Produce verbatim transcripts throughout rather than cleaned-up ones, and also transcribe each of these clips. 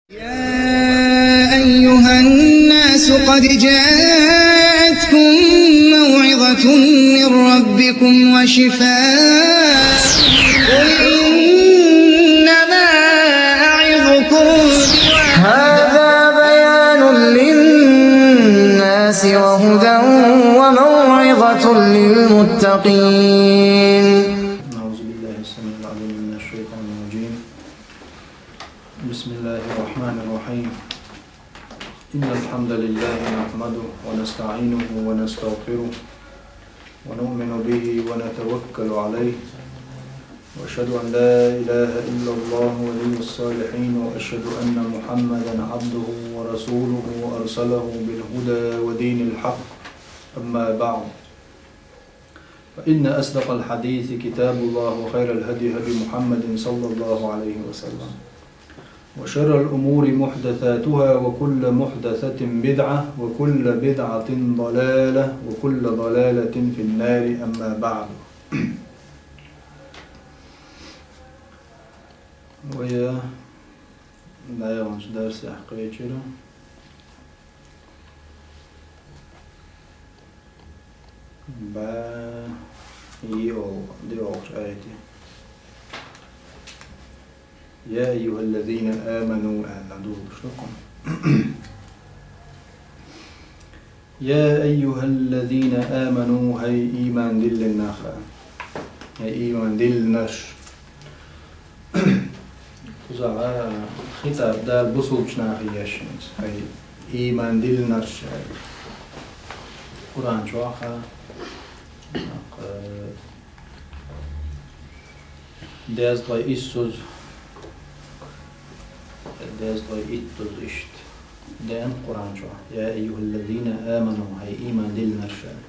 يا أيها الناس قد جاءتكم موعظة من ربكم وشفاء. قل إنما أعظكم هذا بيان للناس وهدى وموعظة للمتقين. أعوذ بالله السميع العليم من الشيطان الرجيم. بسم الله الرحمن الرحيم. إن الحمد لله نحمده ونستعينه ونستغفره ونؤمن به ونتوكل عليه، وأشهد أن لا إله إلا الله ولي الصالحين، وأشهد أن محمدا عبده ورسوله أرسله بالهدى ودين الحق. أما بعد، فإن أصدق الحديث كتاب الله، وخير الهدي هدي محمد صلى الله عليه وسلم، وشر الأمور محدثاتها، وكل محدثة بدعة، وكل بدعة ضلالة، وكل ضلالة في النار. أما بعد. Вай дӀаяханчу дарсехь кхечира бӀе йиъ, диъолгӀачу аятехь: «يا أيها الذين آمنوا», аьлла, дузуш ду кхунна. «يا أيها الذين آمنوا», хӀай ийман диллина нах, хӀай ийман диллинарш. Кхузахь хитаб Дала бусулбачу нахе еш хӀинца, хӀай ийман диллинарш аьлла. Къуръан чохь а, э, дезткъе иссаза, дезткъе иттаза иштта деана Къуръан чохь: «يا أيها الذين آمنوا», хӀай ийман диллинарш аьлла.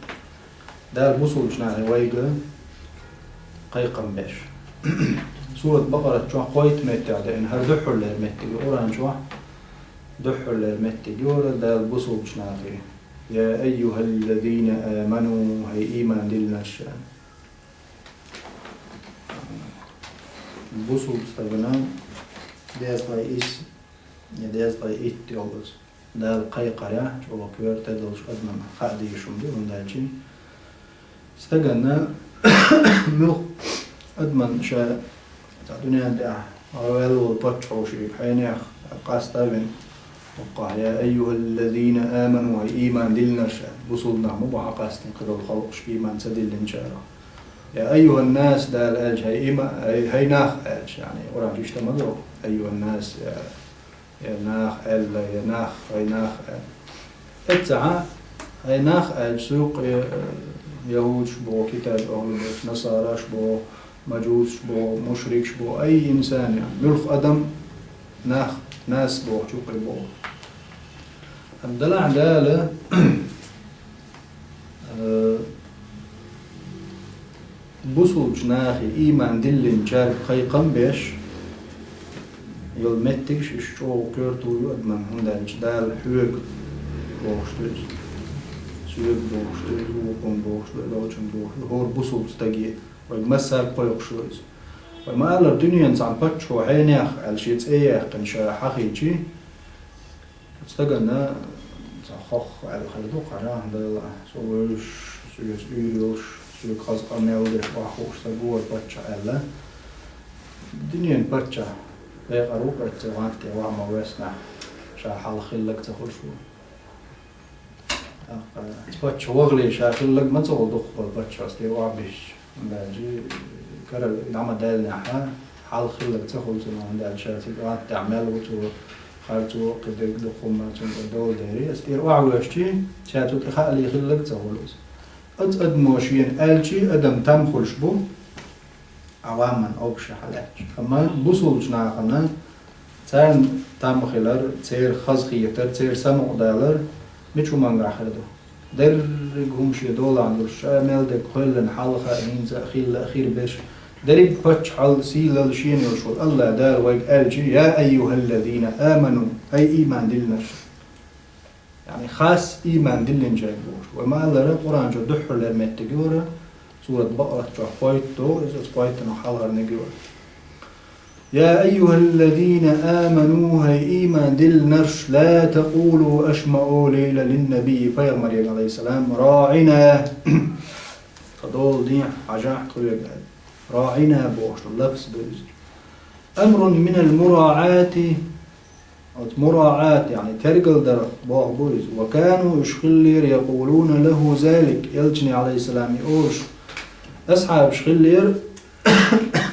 Дала бусулбачу нахе вайга кхайкхам беш. Сурат Бакъарат чохь кхойтта меттехь деана, хӀара дуьххьарлера меттиг ю Къуръан чохь, дуьххьарлера меттиг ю хӀара Дала бусулбачу нахе: «يا أيها الذين آمنوا», хӀай ийман диллинарш аьлла. Бусулба стагана дезткъе исс я дезткъе итт йоллаза Дала кхайкхарехь, чӀогӀа коьрта долуш адамна хаа дезаш хӀума ду, хӀунда аьлча стаганна муьлхха адамна ша цхьа дуьненна тӀехь гӀо ваьлла волу паччахьо шега хьенех къаста а вина, хӀокхахь: «يا أيها الذين آمنوا», хӀай ийман диллинарш аьлла, бусулба нах ма бу хьакъастина кхидолу халкъаш, ийман ца диллинчарах. «يا أيها الناس», Дала аьлча, хӀай има-, хӀай, хӀай нах аьлча, яъни, Къуръан чохь иштта ма ду, «أيها الناس», я я нах аьлла, я нах, хӀай нах аьлла. Эццахьа хӀай нах аьлча, цу юккъе, э, яхӀудаш боху, китаб ахӀлу боху, насараш боху, мажусаш боху, мушрикаш боху, ай инсан, яъни, муьлхха адам, нах, нас бохучу юккъе боху. Амма делахь Дала Э, бусулбачу нахе, ийман диллинчаьрга кхайкхам беш йолу меттигаш, уьш чӀогӀа коьрта ю адамна, хӀунда аьлча Дала хьоьга бохуш ду иза. Соьга бохуш ду иза, вукхунна бохуш ду, вукхунна бохуш ду, хӀора бусулба стаге, вайга массаьрга кхойкхуш ду иза. Вай ма-аллара, дуьненан цхьана паччахьо хьенех аьлла шен цӀе яьккхина ша хьахийча, Стагана цхьа хох аьлла хир ду, кхара Дала, со вевзаш, соьца уьйр йолуш, соьга хаза къамел деш охьахууш стаг ву вай паччахь аьлла. Дуьненан паччахь, декъар ву кхетта гӀант тӀе ваха ма веснахь, ша хьалха хилларг ца хуьлуш ву. ТӀаккха паччахь вахале ша хилларг ма ца хуьлу дукхахболу паччахьо стен охьабисча. Баьжи, карара дӀа ма даьллинехь, хьалха хилларг ца хуьлу цунна, хӀунда аьлча ша цига гӀант тӀехь мел ву цо, харцо, кхидерг дукха хӀума цунна тӀе долу дерриг. Аса тӀера охьавоьжчи, ша цу тӀе хаале хилларг ца хуьлу иза. Оцу адамо шена аьлчи, адам там хуьлуш бу, Ӏаваман обуш хьалаьцча. Амма бусулбачу нахана царна там хилар, церан хазахетар, церан самукъадалар мича хӀумангахь хир ду? Дерриг хӀума шен долахь долуш, ша мел дерг кхоьллина хьалха а, хӀинца а, хилла а хир берш, дерриг паччахьалла, сийлалла шена йолуш волу АллахӀ Дала вайга аьлча: «Я айюхаллазина аману», хӀай ийман диллинарш. Яъни хас ийман диллинчаьрга бохуш. Вай ма-аллара, Къуръан чу дуьххьарлера меттиг ю хӀара, сурат Бакъарат чохь кхойтта ду, иза оцу кхойттанах хьалхарниг ю хӀара. يا أيها الذين آمنوا, хӀай ийман диллинарш, لا تقولوا, аша ма олийла, للنبي, пайхамаре, عليه السلام, راعنا, тхо долу дехьа, хьажахь тхоьга, аьлла. راعنا бохуш лафз ду иза. أمر من المراعاة, оцу مراعاة, яъни тергалдарх боху бу иза. وكانوا, уьш хиллера, يقولون له ذلك, элчане, عليه السلام, и олуш. Асхьабаш хиллера,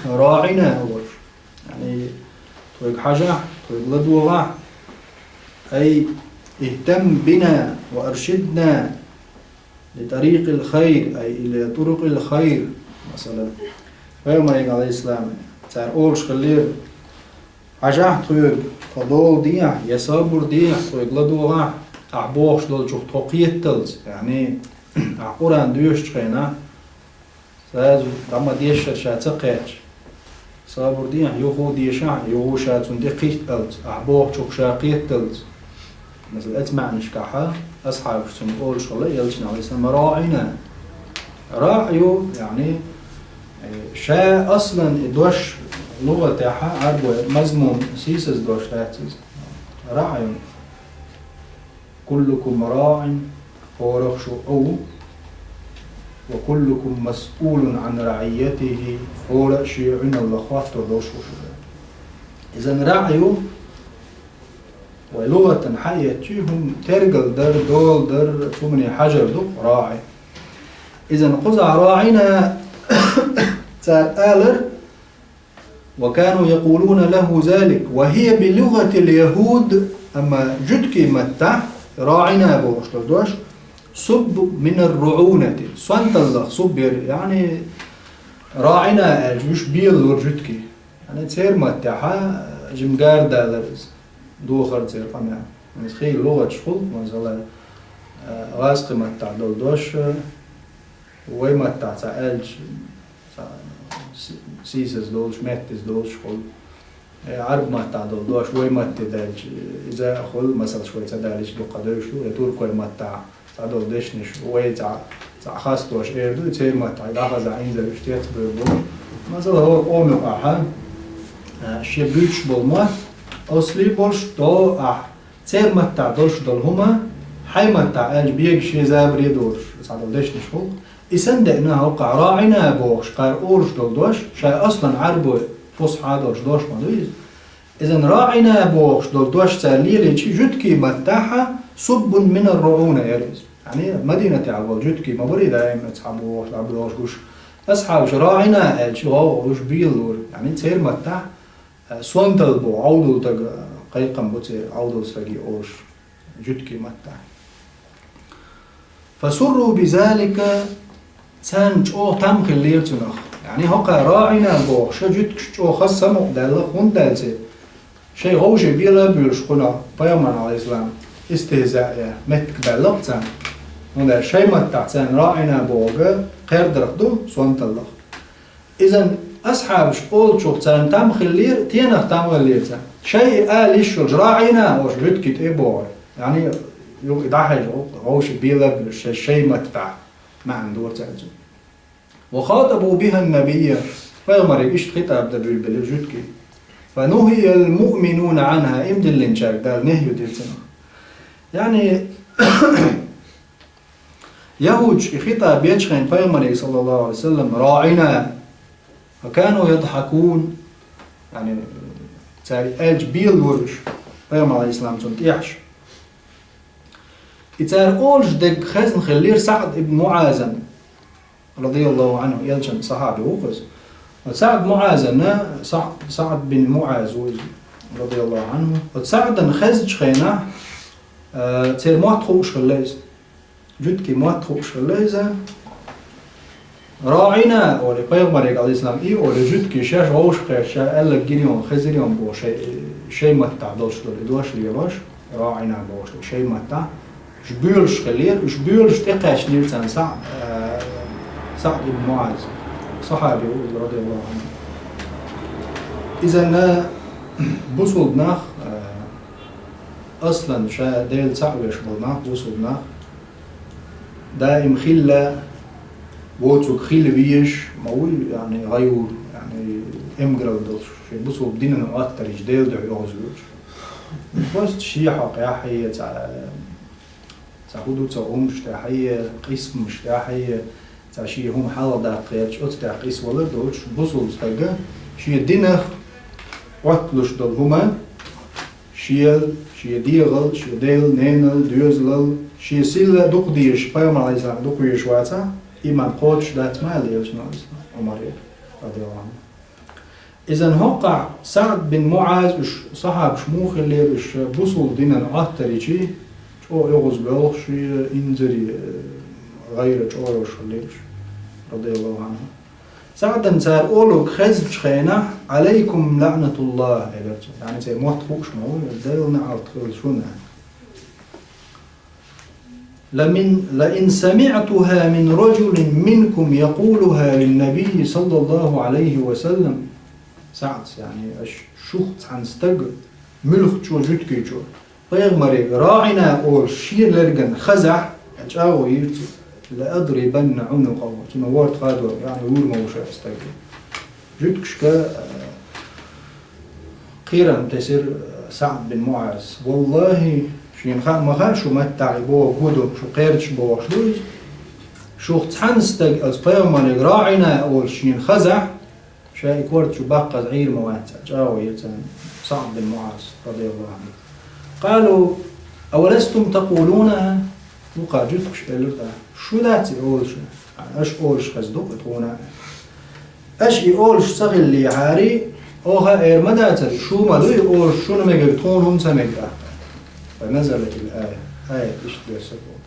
راعنا олуш. Яъни, тхоьга хьажахь, тхоьга ладогӀахь, أي اهتم بنا وأرشدنا لطريق الخير, أي إلى طرق الخير, масала. Пайхамаре, عليه السلام, цара олуш хиллера: хьажахь тхоьга, тхо долу дехьа, я сабур дехьа, тхоьга ладогӀахь, ахь бохуш долчух тхо кхетталц, яъни, ахь Къуръан доьшучу хенахь, сразу дӀа ма-дешшара ша ца кхетча, сабур дехьа, юха а дешахь, юха а ша цунна тӀе кхетталц, ахь бохучух ша кхетталц. Масала, оцу маьӀнашкахь асхьабаш цунна олуш хилла, элчане, عليه السلام, راعنا. رعي, яъни, э, ша аслан и дош лугӀатехь, Ӏарбой, мазмум, сийсаз дош дац иза. رعي. كلكم راع, хӀорах шу Ӏу, وكلكم مسؤول عن رعيته, хӀора а шен Ӏуьналлах хоттур долуш ву шу. Иза رعي, вай лугӀатан хьаэцчи, хӀума тергалдар, доладар, цу хӀумане хьажар ду راعي. Иза кхузахь راعنا цара алар, وكانوا يقولون له ذلك، وهي بلغة اليهود, амма жуьгтийн маттахь راعنا бохуш долу дош, سب من الرعونة, сонталлах суб яра, яъни راعنا аьлча, уьш белалора жуьгтий. Яъни церан маттахь жимма гардалар иза, дохар церан къамел. Иза хийла лугӀаташ хуьлу, масала, гӀазкхийн маттахь долу дош, вай маттахь ца аьлча, ца, си-, сийсаз долуш, меттаз долуш хуьлу. Э, Ӏарб маттахь долу дош вай матте даьлча, иза а хуьлу, масалш вай ца далийча дуккха девзаш ду, я туркойн маттахь цхьадолу дешнаш вай цхьа, цхьа хасстош эр ду, церан маттахь дӀахазахь инзаре уьш цецбевр бу. Масала, хӀора къоман юкъахь, э, шен буьйцуш болу мотт, ослий болуш, то ахь церан маттахь долуш долу хӀума, хьайн маттахь аьлча, бегаш е забаре а долуш, цхьадолу дешнаш хуьлу. И санна деана хӀокхахь راعنا бохуш, кхара олуш долу дош, ша аслан Ӏарбой фусхьа долуш дош ма ду иза. Иза راعنا бохуш долу дош цара лелийча, жуьгтийн маттахь سب من الرعونة яра иза. Яъни, Мадинатехь болу жуьгтий ма барий даим цхьа бохуш, дӀабохуш гуш. Асхьабаш راعنا аьлча, вовшах уьш белалора. Яъни, церан маттахь Э, сонталла бу, Ӏовдал стаг, э, кхайкхам бу церан, Ӏовдал стаге олуш, жуьгтийн маттахь. فسروا بذلك, царна чӀогӀа там хиллера цунах. Яъни, хӀокхахь راعنا бохуш, жуьгташа чӀогӀа хаза самукъадаьлла, хӀунда аьлча, шайн вовшийн бела а буьйлуш кхунах, пайхамарна, عليه السلام, истихза е меттиг баьлла-кх царна. ХӀунда аьлча шайн маттахь царна راعنا бохург кхердарх ду, сонталлах. Иза асхьабаш олучух царна там хиллера, тенах там хиллера царна. Шайн ала йиш йолуш راعنا олуш жуьгтий тӀе а бохура. Яъни, юха и дӀахьежа, вовшийн бела а буьйлуш, шайн, шайн маттахь маьӀна дора цаьрца. وخاطبوا بها النبي, пайхамаре иштта хитӀаб дан буьйлабелира жуьгтий. فنهي المؤمنون عنها, иман диллинчаьрга Дала нахӀй дира цунах. Яъни, яхӀудаш и хитӀаб бечу хенахь пайхамаре, صلى الله عليه وسلم, راعنا, فكانوا يضحكون, яъни, цара аьлча белалора уьш, пайхамар, عليه السلام, цунна тӀехьаш. И цара олуш дерг хезна хиллера СаӀд ибн МуӀазан, رضي الله عنه, элчан сахьаби ву-кх иза. Оцу СаӀд МуӀазана, Са-, СаӀд бин МуӀаз ву иза, رضي الله عنه. Оцу СаӀдан хезначу хенахь, э, церан мотт хууш хилла иза. Жуьгтийн мотт хууш хилла иза. راعنا олий, пайхамаре, عليه السلام, и олий, жуьгтий шаьш вовшах кхетча, ша аьлларг гина ю хьуна, хезира ю хьуна бохуш, шай-, шайн маттахь долуш долу и дош лелош, راعنا бохуш долу шайн маттахь. Уьш боьлуш хиллера, уьш боьлуш тӀекхаьчнера царна Са-, э, СаӀд ибн МуӀаз, сахьаби ву иза, رضي الله عنه. Иза бусулба нах, э, аслан ша Дела цхьаъ веш болу нах, бусулба нах, даим хилла, воцург хила везаш ма вуй, яъни, гӀайур, яъни, эмгаралла долуш. Шен бусулба динан Ӏоттарийча Делан дуьхьа оьгӀаз воьлча. Просто шен хьокъехьа, цхьа, цхьа хӀу ду, цхьа хӀумнаш тӀехьа, къийсамаш тӀехьа, цхьа шен хӀума хьалхадаккха гӀерташ, оцу тӀехь къийса валар долча бусулба стага шен динах Ӏотталуш долу хӀума, шел, шен дегӀал, шен дел, ненал, доьзалал, шен сийлалла дукха дезаш, пайхамар Ӏалайхиссалам дукха везаш вацахь, иман кхочуш дац ма аьлла Элчано, Ӏумаре, радияллаху Ӏанху. Изан хӀоккхахь СаӀд бин МуӀаз, уьш сахьабаш муха хиллера, уьш бусулба динан Ӏоттарийча чӀогӀа оьгӀаз боьлхуш, инзаре, э, гӀайра чӀогӀа йолуш хиллера уьш, радияллаху Ӏанху. СаӀдан цара олург хезначу хенахь, «Ӏалайкум лаӀнатуллахӀ», элира цо. Яъни церан мотт хууш ма ву, Делан неӀалт хуьлда шуна. «لمن، لئن سمعتها من رجل منكم يقولها للنبي صلى الله عليه وسلم». СаӀд, яъни, аш шух цхьана стага, муьлххачо, жуьгтичо, пайхамаре «РаӀина» олуш шена лерган хазахь, чӀагӀо йира цо, «لأضربن عنقه», цунна ворта хадор, яъни вуьйр ма ву ша стаг. Жуьгташка, э, кхерам тесира, э, СаӀд бин МуӀаз. ВаллахӀи, шена хаа ма хаьа шу маттахь и боху хӀун ду, шу кхердаш бохуш ду иза. Шух цхьана стаг аса пайхамаре «РаӀина» олуш шена хазахь, ша и корта чу баккхаза Ӏийр ма вац, чӀагӀо йира царна СаӀд бин МуӀаз, радияллаху Ӏанху. «قالوا أولستم تقولونها؟» Вукхара жуьгташа элира тӀаккха: «Шу дац и олуш? Аш олуш хезна ду-кх и тхуна?» Аш и олуш ца хиллехьара, оха эр ма дацара, шу ма ду и олуш, шуна мегар тхуна хӀунда ца мега тӀаккха. فنزلت الآية, аят иштта доьссира боху.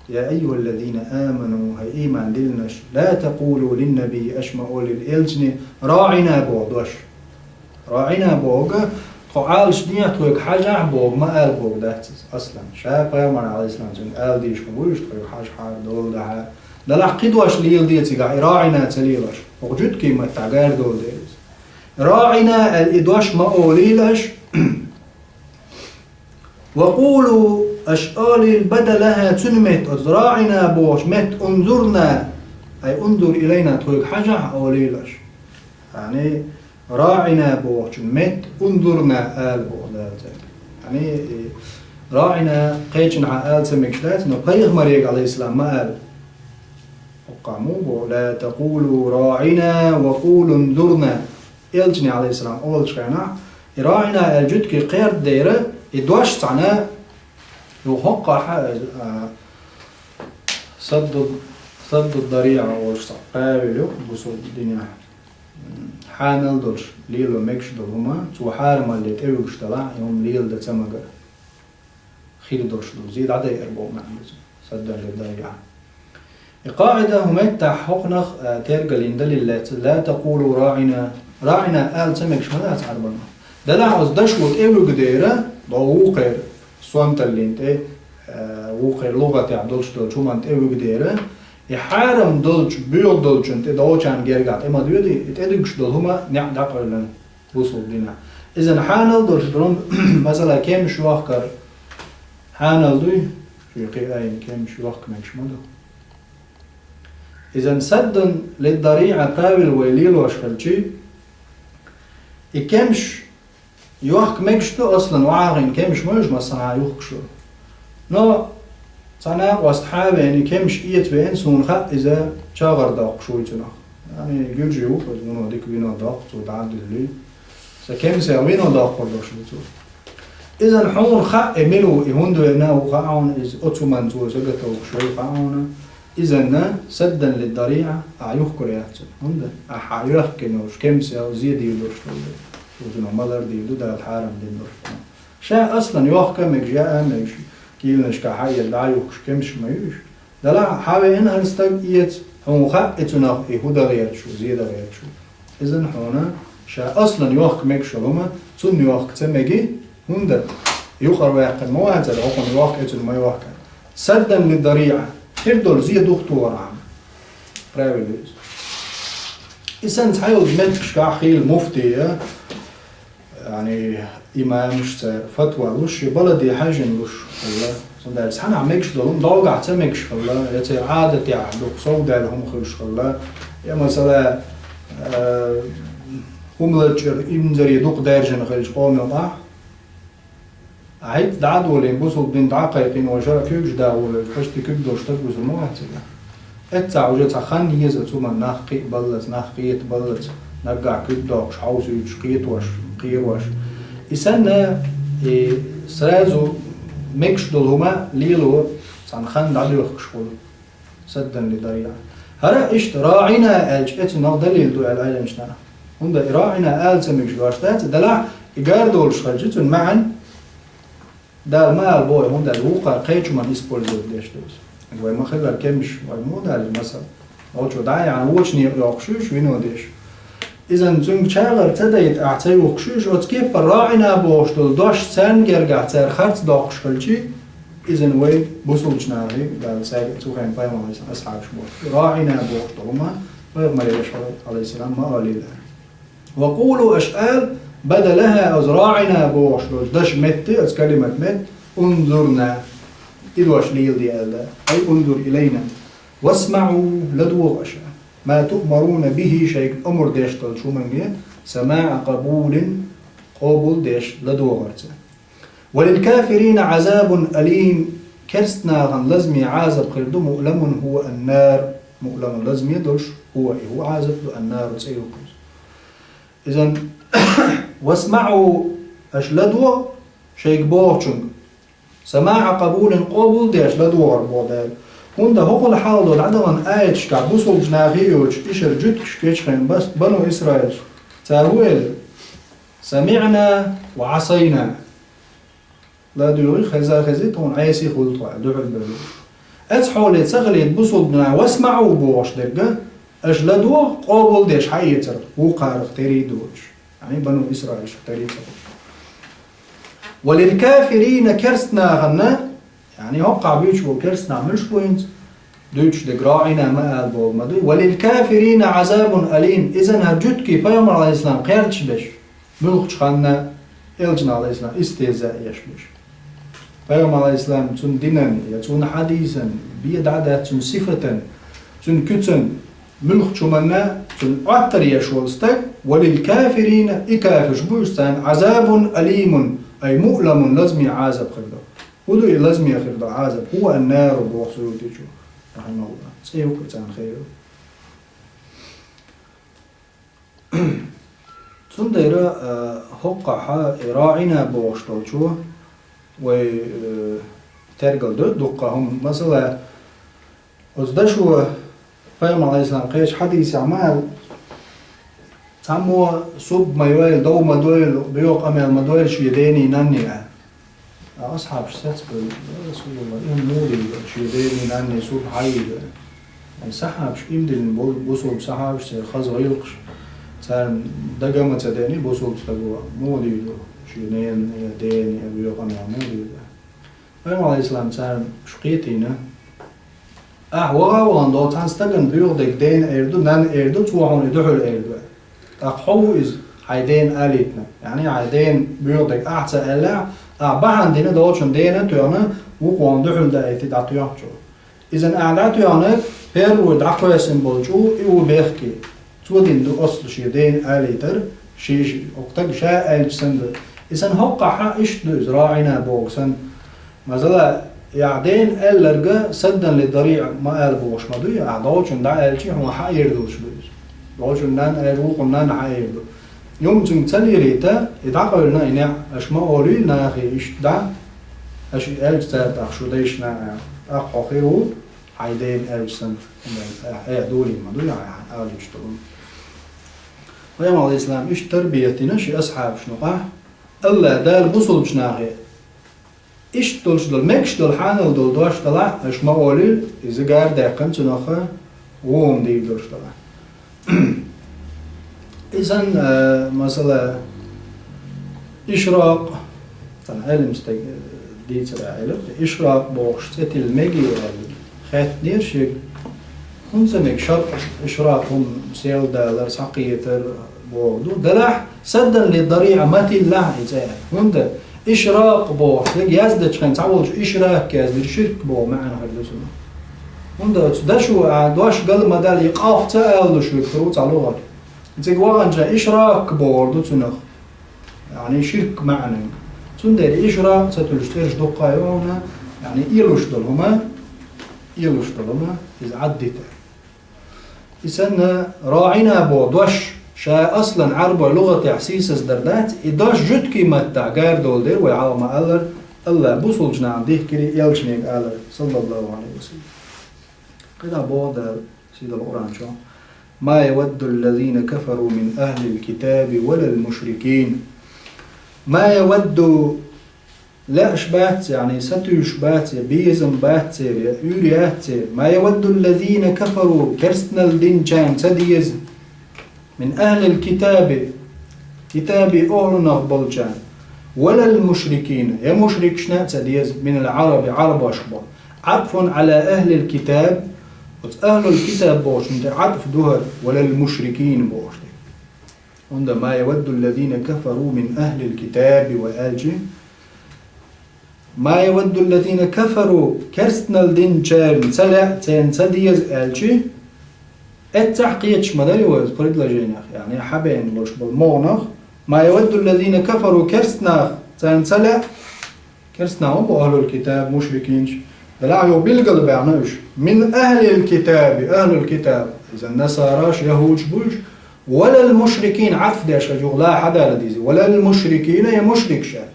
«يا أيها الذين آمنوا», хӀай ийман диллинарш, «لا تقولوا للنبي», аш ма олийла элчане «РаӀина» боху дош. «РаӀина» бохург, тхо Ӏалашдехьа тхоьга хьажахь бохург ма ала бохург дац иза, аслан. Ша пайхамар, Ӏалайхиссалам, цуьнга ала дезаш ма вуй уьш, тхоьга хьажахьара, доладахьара. Делахь кхин дош леладе цигахь, и «РаӀина» ца лелош. ХӀокху жуьгтийн маттахь гайр долу дела иза. «РаӀина» аьлла и дош ма олийла аш. «وقولوا», аш олийла, «بدلها», цуьнан метта, оцу «РаӀина» бохучу метта, «انظرنا», ай, «انظر إلينا», тхоьга хьажахь олийла аш. Яъни, «РаӀина» бохучун метта «انظرنا» ала боху Дала цаьрга. Яъни, и «РаӀина» кхечанхьа ала ца мегаш дац, но пайхамарега, Ӏалайхиссалам, ма ала. Хьокхахь муха боху: «لا تقولوا راعنا وقولوا انظرنا». Элчане, Ӏалайхиссалам, олучу хенахь, и «РаӀина» аьлла жуьгтий кхердадера, и дош цхьаьна, юха хӀокхахь, а, садду, садду дариӀа олуш цхьа правил ю бусулба динехь. Хьанал долуш лело мегаш долу хӀума, цо хьарамалле тӀевуьгуш делахь, и хӀума леладан ца магар. Хир долуш долу зе дӀадайар боху маьӀна ду иза. Саддан ле дайа. И къаӀида хӀун меттахь хӀокхунах, а, тергаллин далил лаьцна: «لا تقولوا راعنا». «РаӀина» ала ца мегаш ма дац Ӏарбана. Делахь оцу дашо тӀевуьгу дера, боху вукхеран, сонталлин тӀе, а, вукхеран лугӀатехь долуш долчу хӀуманна тӀевуьгу дера, и хьарам долчу, боьха долчун тӀе долчарна гергахь тӀе ма доьду, и тӀедуьгуш долу хӀума неӀ дӀакъевлина. Бусулба динехь. Изан хьанал долуш ду, масала, кемаш йохкар хьанал дуй, шуьга кхин айина кемаш йохка мегаш ма ду. Изан саддан ле дариӀа правил вай лелош хилчи, и кемаш йохка мегаш ду, аслан вахьагӀин кемаш ма ю уьш, массанхьа юхкуш ю. Но цхьа накъост хьан а веана, кемаш эца веана, суна хаьа, иза чагӀар доккхуш вуй цунах. Яъни, гуьржи ву-кх иза, вуно дика вино доккху, цо дӀа а дуьллий. Сан кемсех вино доккхур долуш ду цо. Изан хьуна хаьа, и мила ву, и хӀунда веана а ву хаьа хьуна, иза оцу хӀуманна цо сагатовхуш вай хаьа хьуна. Изанна саддан ле дариӀа, ахь юхкур яц цунна. ХӀунда? Ахь хьан йоьхкина йолуш кемсех зе дийр долуш долу. Цо цунах малар дийр ду, Дала хьарам дина долуш. Ша аслан йохка а мегаш, яа а мегаш, кийланашкахь хьаэца дӀа а юхкуш кемсаш ма ю уьш. Делахь хьан веана хӀара стаг эца, хьуна хаьа и цунах и хӀун дан гӀерташ ву, зе дан гӀерташ ву. Изан хьуна ша аслан йохка мегаш йолу хӀума, цунна йохка ца меги, хӀунда юкъара ваьккхина ма вацара, хӀокхунна йохка, и цунна ма йохка. Саддан ли дариӀа, хир долу зе духтухархьама. Правил ю иза. И санна цхьайолчу меттигашкахь хийла муфтий, яъни имамаш, цара фатва луш, шен баладе хьаьжжина луш хилла. Цундела цхьанхьа мегаш долу хӀума дӀогахь ца мегаш хилла, я церан Ӏадатехь дукха совдаьлла хӀума хуьлуш хилла, я, масала, а, хӀума лачкъара инзаре дукха даьржина хилча къоман юкъахь, а хӀинца дӀа а долийна, бусулба дин дӀа а кхайкхийна, вай шарӀан куьйгаш дагӀо веза, хӀаьта куьг долуш стаг вузур ма вац цигахь. Эццахь уже цхьа хан еза цу хӀуманна, нах кхиабаллалц, нах кхетабаллалц, наггахь куьг доккхуш, хьовсуьйтуш, кхетош, кхерош. И санна, и сразу мегаш долу хӀума лело цхьана хан дӀадоьхкуш хуьлу. Саддан ли дариӀа. ХӀара иштта «راعنا» аьлча, эцунах далил ду аьлла Ӏеламнаха. ХӀунда и «راعنا» ала ца мегаш дош дац, делахь и гар долуш хилча, цуьнан маьӀна Дала ма ала боху, хӀунда аьлча вукхара кхечу хӀуманна использовать деш ду иза. Вай ма-хиллара кемсаш, вай муха даьлла масал. Олучо дӀа а яьхьна, вочу некъа йоккхуш ю уьш, вино деш. Иза цуьнга чагӀар ца дайта, ахь ца юхкуш ю уьш, оцу кеппара «راعنا» бохуш долу дош царна гергахь цара харц доккхуш хилча, иза вай бусулбачу нахе, Дала цаьрга цу хенахь пайхамар Ӏалайхиссалам асхьабаш боху, «راعنا» бохуш долу хӀума пайхамаре, Ӏалайхиссалам, ма олийла. «وقولوا», аша ала, «بدلها», оцу «راعنا» бохуш долчу дашан метте, оцу калимат метте, «انظرنا», и дош леладе аьлла, «أي انظر إلينا». «واسمعوا», ладогӀа аша, «ما تؤمرون به», шайга омра деш долчу хӀуманга, «سماع قبول», къобал деш, ладогӀарца. «وللكافرين عذاب أليم», керста нахана лазаме Ӏазап хир ду, «مؤلم هو النار», «مؤلم» лазаме долуш, «هو», и «هو» Ӏазап ду, «النار» цӀе ю кхуза. Иза «واسمعوا», аша ладогӀа шайга бохучунга, «سماع قبول», къобал деш ладогӀар боху Дала. ХӀунда хӀокхул хьалха долу дӀадахана аяташкахь бусулбачу нахе а йоцуш, ишар жуьгташ кечхина бас-, бану Исраилаш. Цара хӀун элира? «سمعنا وعصينا». ЛадуьйгӀи, хеза-хези, тхуна Ӏеси хуьлу тхо, дуьхьал бевлла. Оцу хьоле ца хилийта бусулба нах «واسمعوا» бохуш дерг, аша ладогӀа, къобал деш хьаэцар, вукхарах тери доцуш. Яъни бану Исраилшах тери ца хуьлуш. «وللكافرين», керста нахана, яъни хӀокхахь буьйцуш болу керста нах муьлш бу хӀинца, дуьйцуш дерг «راعنا» ма ала боху ма дуй. «وللكافرين عذاب أليم». Иза хӀара жуьгтий пайхамар Ӏалайхиссалам кхерчаш беш, муьлххачу ханна элчанна Ӏалайхиссалам истеза еш беш. Пайхамар Ӏалайхиссалам цуьнан динан, я цуьнан хьадисан, бен дӀа а даьтта цуьнан сифатан, цуьнан куьцан, муьлххачу хӀуманна цуьнан Ӏоттар еш волу стаг, «وللكافرين», и кафирш бу уьш, царна «عذاب أليم», ай «مؤلم», лазаме Ӏазап хир ду. ХӀун ду и лазаме хир ду Ӏазап? «هو النار», боху Суютичо, рахьимахуллахӀ. ЦӀе ю-кх царна хир. Цундела, а, хӀокхахь и «راعنا» бохуш долчо вай, э, тергал до дуккха хӀума. Масала, оцу дашо пайхамар Ӏалайхиссалам кхечу хьадисехь ма аьлла: «Цхьаммо субба ма йойла, дов ма дойла, боьха къамел ма дойла шен дений, нанний», аьлла. Ткъа асхьабаш цецбевлла: «Я РасулаллахӀ, и хӀума муха дийр ду, шен дений, нанний субба хьан йийр ду?» Ай, сахьабаш иман диллина бу-, бусулба сахьабаш, церан хаза гӀиллакхаш, царна дага ма ца деана бусулба стага, муха дийр ду шен ненан я денан я боьха къамел, муха дийр ду. Пайхамар Ӏалайхиссалам царна уьш кхетийна: «Ахь ваха а вахана долу цхьана стагана боьха дерг дена эр ду, нанна эр ду, цо хьуна и дуьхьал эр ду». ТӀаккха хьо ву иза хьайн дена алийтина. Яъни хьайн дена боьха дерг ахь ца аьллехь, ахь бахьана дина долчун дена а тоьхна, вукхо хьуна дуьхьал даийти дӀатоьхначо. Иза ахь дӀатоьхнарг первый дӀакхоьссина болчу и ву бехке. Цо дина ду оццул шен дена алийтар, ши-, ши-, оцу стага ша аьлча санна ду. И санна хӀокхахь иштта ду иза, «راعنا» боху санна. Масала, и ахь дена аьлларг «سدا للذريعة» ма ала бохуш ма дуй, ахь долчун дӀа аьлча, хьуна хьан эр долуш ду иза. Долчун нанна аьлча, вукхун нанна хьан эр ду. И хӀума цуьнга ца лелийта, и дӀакъевлина и неӀ, аша ма олийла нахе иштта дӀа, аша и аьлча цара тӀаккха шу дайшна аьлла. ТӀаккха хьо хир ву, хьайн дена аьлча санна, хӀунда аьлча, ахь, ахь долийна ма дуй, ахь алуьйтуш долу. Пайхамар Ӏалайхиссалам иштта тарбият дина шен асхьабашна юкъахь, АллахӀ Дала бусулбачу нахе иштта долуш долу, мегаш долу, хьанал долу дош далахь, аша ма олийла, иза гар даьккхина цунах гӀо хӀума дийр долуш далахь. И санна, а, масала, ишракъ, цхьана Ӏелам стага, а, дийцар а Ӏелам, ишракъ бохуш цӀе тилла мегий аьлла, хаьттинера шега, хӀунда ца мега шарӀ, ишракъ хӀума сел далар, схьакхетар боху ду. Делахь, «سدا للذريعة» ма тиллахь и цӀе. ХӀунда ишракъ бохуш дерг яздечу хенахь цхьаволчу ишрак яздира, ширк боху маьӀна хир ду цунах. ХӀунда оцу дашо а дош гал ма далла, и къаф ца алалуш верг хир ву цхьа лугӀат. Цига ваханча ишрак бохур ду цунах. Яъни ширк маьӀнанг. Цундела ишрак ца туьллуш цӀераш дуккха а ю хьуна, яъни ийлуш долу хӀума, ийлуш долу хӀума, иза Ӏаддитар. И санна, раӀина боху дош, ша аслан Ӏарбойн лугӀатехь сийсаздар дац, и дош жуьгтийн маттахь гардолу дера, вай хьалха ма-аллара, АллахӀа бусулбачу нахана дихкира, элчане а алара, саллаллаху Ӏалайхи ва саллам. КхидӀа боху Дала, сийлахь Къуръан чохь: «Ма явадду ллазина кафару мин ахлил китаби валал мушрикин». «Ма явадду» лаьаш бац, яъни сатуьйсуш бац, я безам бац церан, я уьйр яц церан. «Ма явадду ллазина кафару», керстанал динчарна ца деза, «мин ахлил китаби», китабан охӀлунах болчарна, «валал мушрикина», я мушрикашна а ца деза, «минал Ӏараби», Ӏарбошка боху. «Ӏатфун Ӏала ахлил китаб», оцу ахлул китаб бохучунна тӀе Ӏатф ду хӀара, «валал мушрикина» бохуш дерг. ХӀунда «ма явадду ллазина кафару мин ахлил китаби» вай аьлчи, «ма явадду ллазина кафару», керстанал динчарна ца лаьа, царна ца деза аьлчи, эццахь кхеташ ма дарий вай оцу предложенех, яъни хьабеана луш болу могӀанах, «ма явадду ллазина кафару», керстанах царна ца лаьа, керстанах хӀун бу ахлул китаб, мушрикинаш, делахь юха билгал баьхна уьш, «мин ахлил китаби», ахлул китаб, иза насараш, яхӀудаш бу уьш, «валал мушрикин», Ӏатф деш хьажа юха ла хьадала деза, «валал мушрикина», я мушрикаш аьлла.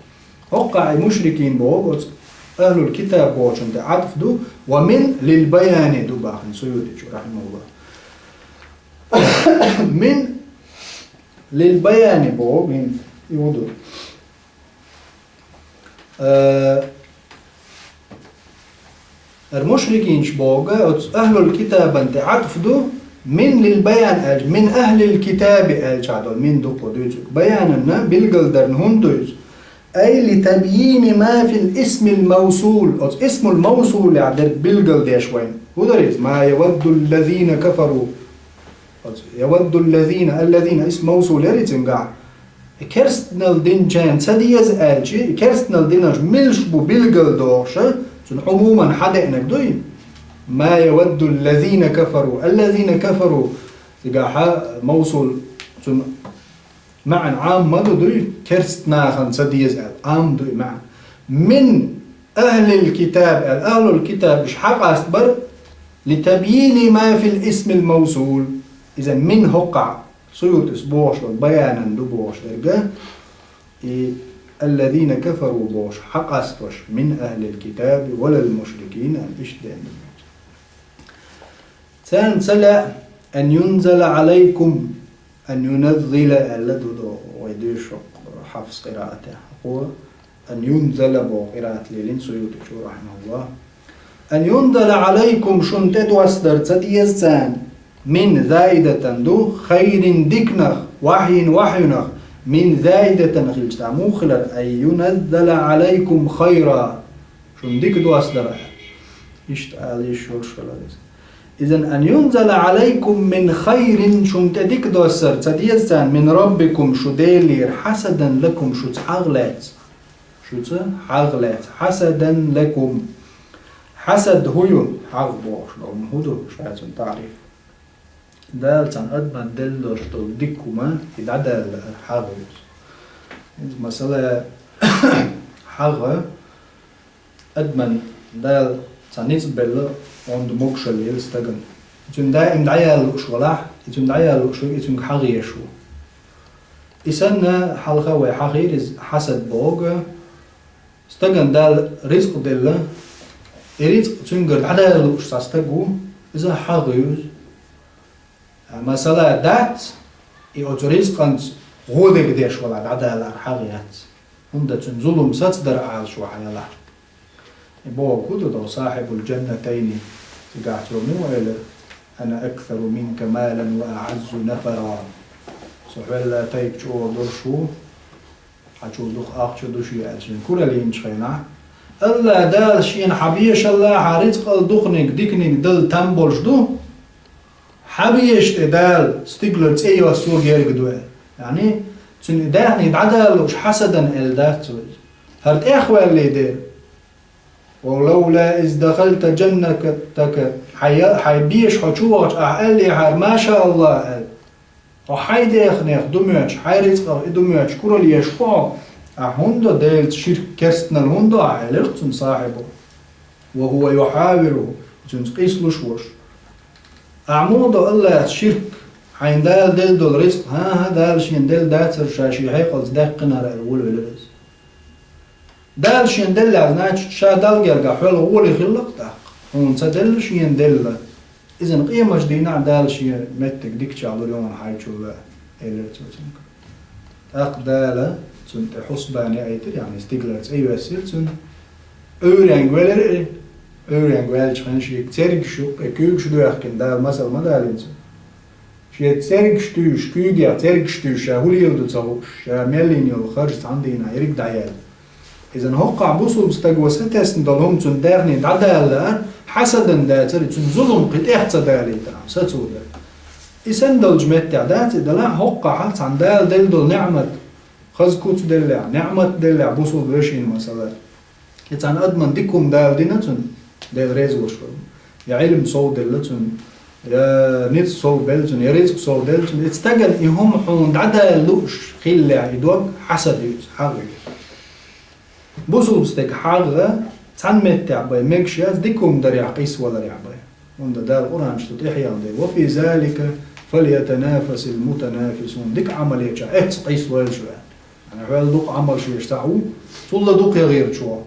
ХӀоккхахь и мушрикин боху оцу ахлул китаб бохучунна тӀе Ӏатф ду, ва «мин» лил баяни ду бахана Суютичо, рахьимахуллахӀ. «Мин» лил баяни боху, мин, и ву ду. Э, ХӀара мушрикинаш боху, оцу ахлул китабан тӀе Ӏатф ду, «мин» лил баян аьлча, «мин ахлил китаби» аьлча долу «мин» дуккха дуьйцург. Баянанна билгалдарна хӀунда ду иза? «Ай ли табйини ма фил исмил мавсул», оцу исмул мавсулехь дерг билгалдеш вайна. ХӀун дара иза? «Ма явадду ллазина кафару». Оцу «явадду ллазина», «аллазина» исм мавсул яра цуьнгахь. И керстанал динчарна ца деза аьлчи, и керстанал динарш милаш бу билгал дохуша, цунна Ӏумуман хьадеанарг дуй? «Ма явадду ллазина кафару», «аллазина кафару», цигахьа мавсул, цунна маьӀна Ӏам ма ду дуй, керст нахана ца деза аьлла, Ӏам дуй маьӀна. «Мин ахлил китаб» аьлла, ахлул китаб уьш хьакъастбар, «ли табйини ма фил исмил мавсул». Иза «мин» хӀоккхахь Суютис бохуш долу баянан ду бохуш дерг, и «аллазина кафару» бохуш хьакъастош, «мин ахлил китаби валал мушрикин» аьлла иштта деана. Царна ца лаьа, «ан юнзала Ӏалайкум», «ан юназзила» аьлла ду до, вай дуьйшу Хьафс къираатехь. Хьо «ан юнзала» боху къираат лелийна Суютичо, рахьимахуллахӀ. «Ан юнзала Ӏалайкум», шуна тӀе доссадар ца деза царна, «мин» заидатан ду, «хайрин» диканах, «вахьйин» вахьйунах, «мин» заидатан хилча, тӀаккха муха хилар, «ан юназзала Ӏалайкум хайра», шуна дика доссадар аьлла. Иштта ала йиш йолуш хилар иза. Изан «ан юнзала Ӏалайкум мин хайрин», шуна тӀе дика доссар ца деза царна, «мин раббикум», шу Делера, «хьасадан лакум», шуца хьагӀ лаьцна. Шуца хьагӀ лаьцна. «Хьасадан лакум». Хьасад хӀун ю? ХьагӀ бохуш долу хӀун ду, ша цуьнан таӀриф? Дала цхьана адамна делла долуш долу дика хӀума, и дӀадалар хьагӀ ю иза. Иза, масала, хьагӀ, адамна Дала цхьа ницкъ белла, онда могушалла елла стагана. И цуьнан даим дӀаяла лууш валахь, и цуьнан дӀаяла лууш верг, и цуьнга хьагӀ еш ву. И санна, хьалха вай хьахийра иза хьасад боху, стагана Дала рицкъ делла, и рицкъ цуьнгара дӀадала лууш цхьа стаг ву, иза хьагӀ ю иза. Масала, дац, и оцу рицкъанца гӀо дерг деш вала дӀадалар хьагӀ яц. ХӀунда цуьнан зулам сацдар Ӏалашо хьаялахь. И боху хӀун ду до сахьибул джаннатайни, цигахь цо муха элира: «Ана аксару минка малан ва аӀаззу нафара». Со хьол а тайпа чӀогӀа долуш ву, хьан чул дукха ахча ду шен аьлла, шен куралла йинчу хенахь. АллахӀ Дала шена хьан бешалла, хьан рицкъал дукханиг, диканиг дала там болуш ду? Хьан беша тӀе Дала стигалара цӀе йоссо герга ду аьлла. Яъни, цуьнан и даьхни дӀадала лууш хьасадан аьлла дац вай. ХӀара тӀехваьллий дера. «Ва лавла из дахалта джаннатака», хьан я-, хьан беша хьо чу вахча ахь аьллехьара, «Ма ша АллахӀ», аьлла. Хьо хьай дехнех ду моьттуш, хьай рицкъах и ду моьттуш куралла еш хьо, ахь хӀунда Делаца ширк, керстанал хӀунда, аьлар цунна сахьибо. وهو يحاوره, цуьнца къийсалуш волуш. Ахь муха до Аллаца ширк, хьайна Дала делла долу рицкъ, хӀан-хӀа, Дала шена делла дацара, ша шен хьекъалца даьккхинарг, аьлла, волавелира иза. Дала шена делла, значит, ша Далла гергахь хьоьлла гӀоле хилла-кх тӀаккха. Хьуна ца делла, шена делла. Иза къематдийнахь Дала шен меттиг дикачех лур ю хьуна хьайчул, элира цо цуьнга. ТӀаккха Дала цунна тӀе хьусбан яийтира, яъни стигалара цӀе йоьссира цунна. Ӏуьйренга велира и. Ӏуьйренга ваьллачу хенахь шега цергаш юккъе куьйгаш доьхкина, Дала масал ма далийна цунна. Шен цергаш туьйсуш, куьйгех цергаш туьйсуш, ша хӀун леладо ца хууш, ша мел йина йолу харж цхьана дийнахь ерриг дӀаяьлла. Иза хӀокхахь бусулба стага сатесна долу хӀума цунна даьхни дӀадалалара, хьасадан дацара, цуьнан зулам кхин тӀех ца далийтархьама, сацо дара. И санна долчу меттехь дац и, делахь хӀокхахь цхьана Дала делла долу неӀмат, хаза куц деллехь, неӀмат деллехь бусулба вешина, масала. И цхьана адаман дика хӀума Дала дина цунна, Дела реза волуш верг. Я Ӏилма сов делла цунна, я ницкъ сов белла цунна, я рицкъ сов делла цунна. И стагана и хӀума хьуна дӀадала лууш хиллехь, и дог хьасад ю иза, хьагӀ ю иза. Бусулба стеган хьагӀ цхьана меттехь бен мегаш яц, дика хӀума дарехь, къийсаваларехь бен. ХӀунда Дала Къуръан чу тӀехъяьлла дела: «وفي ذلك فليتنافس المتنافسون». Дика Ӏамал ечохь эццахь къийсалойла шу аьлла. Яъни хьол дукха Ӏамал еш ца Ӏу, цул а дукха ян гӀерташ ву.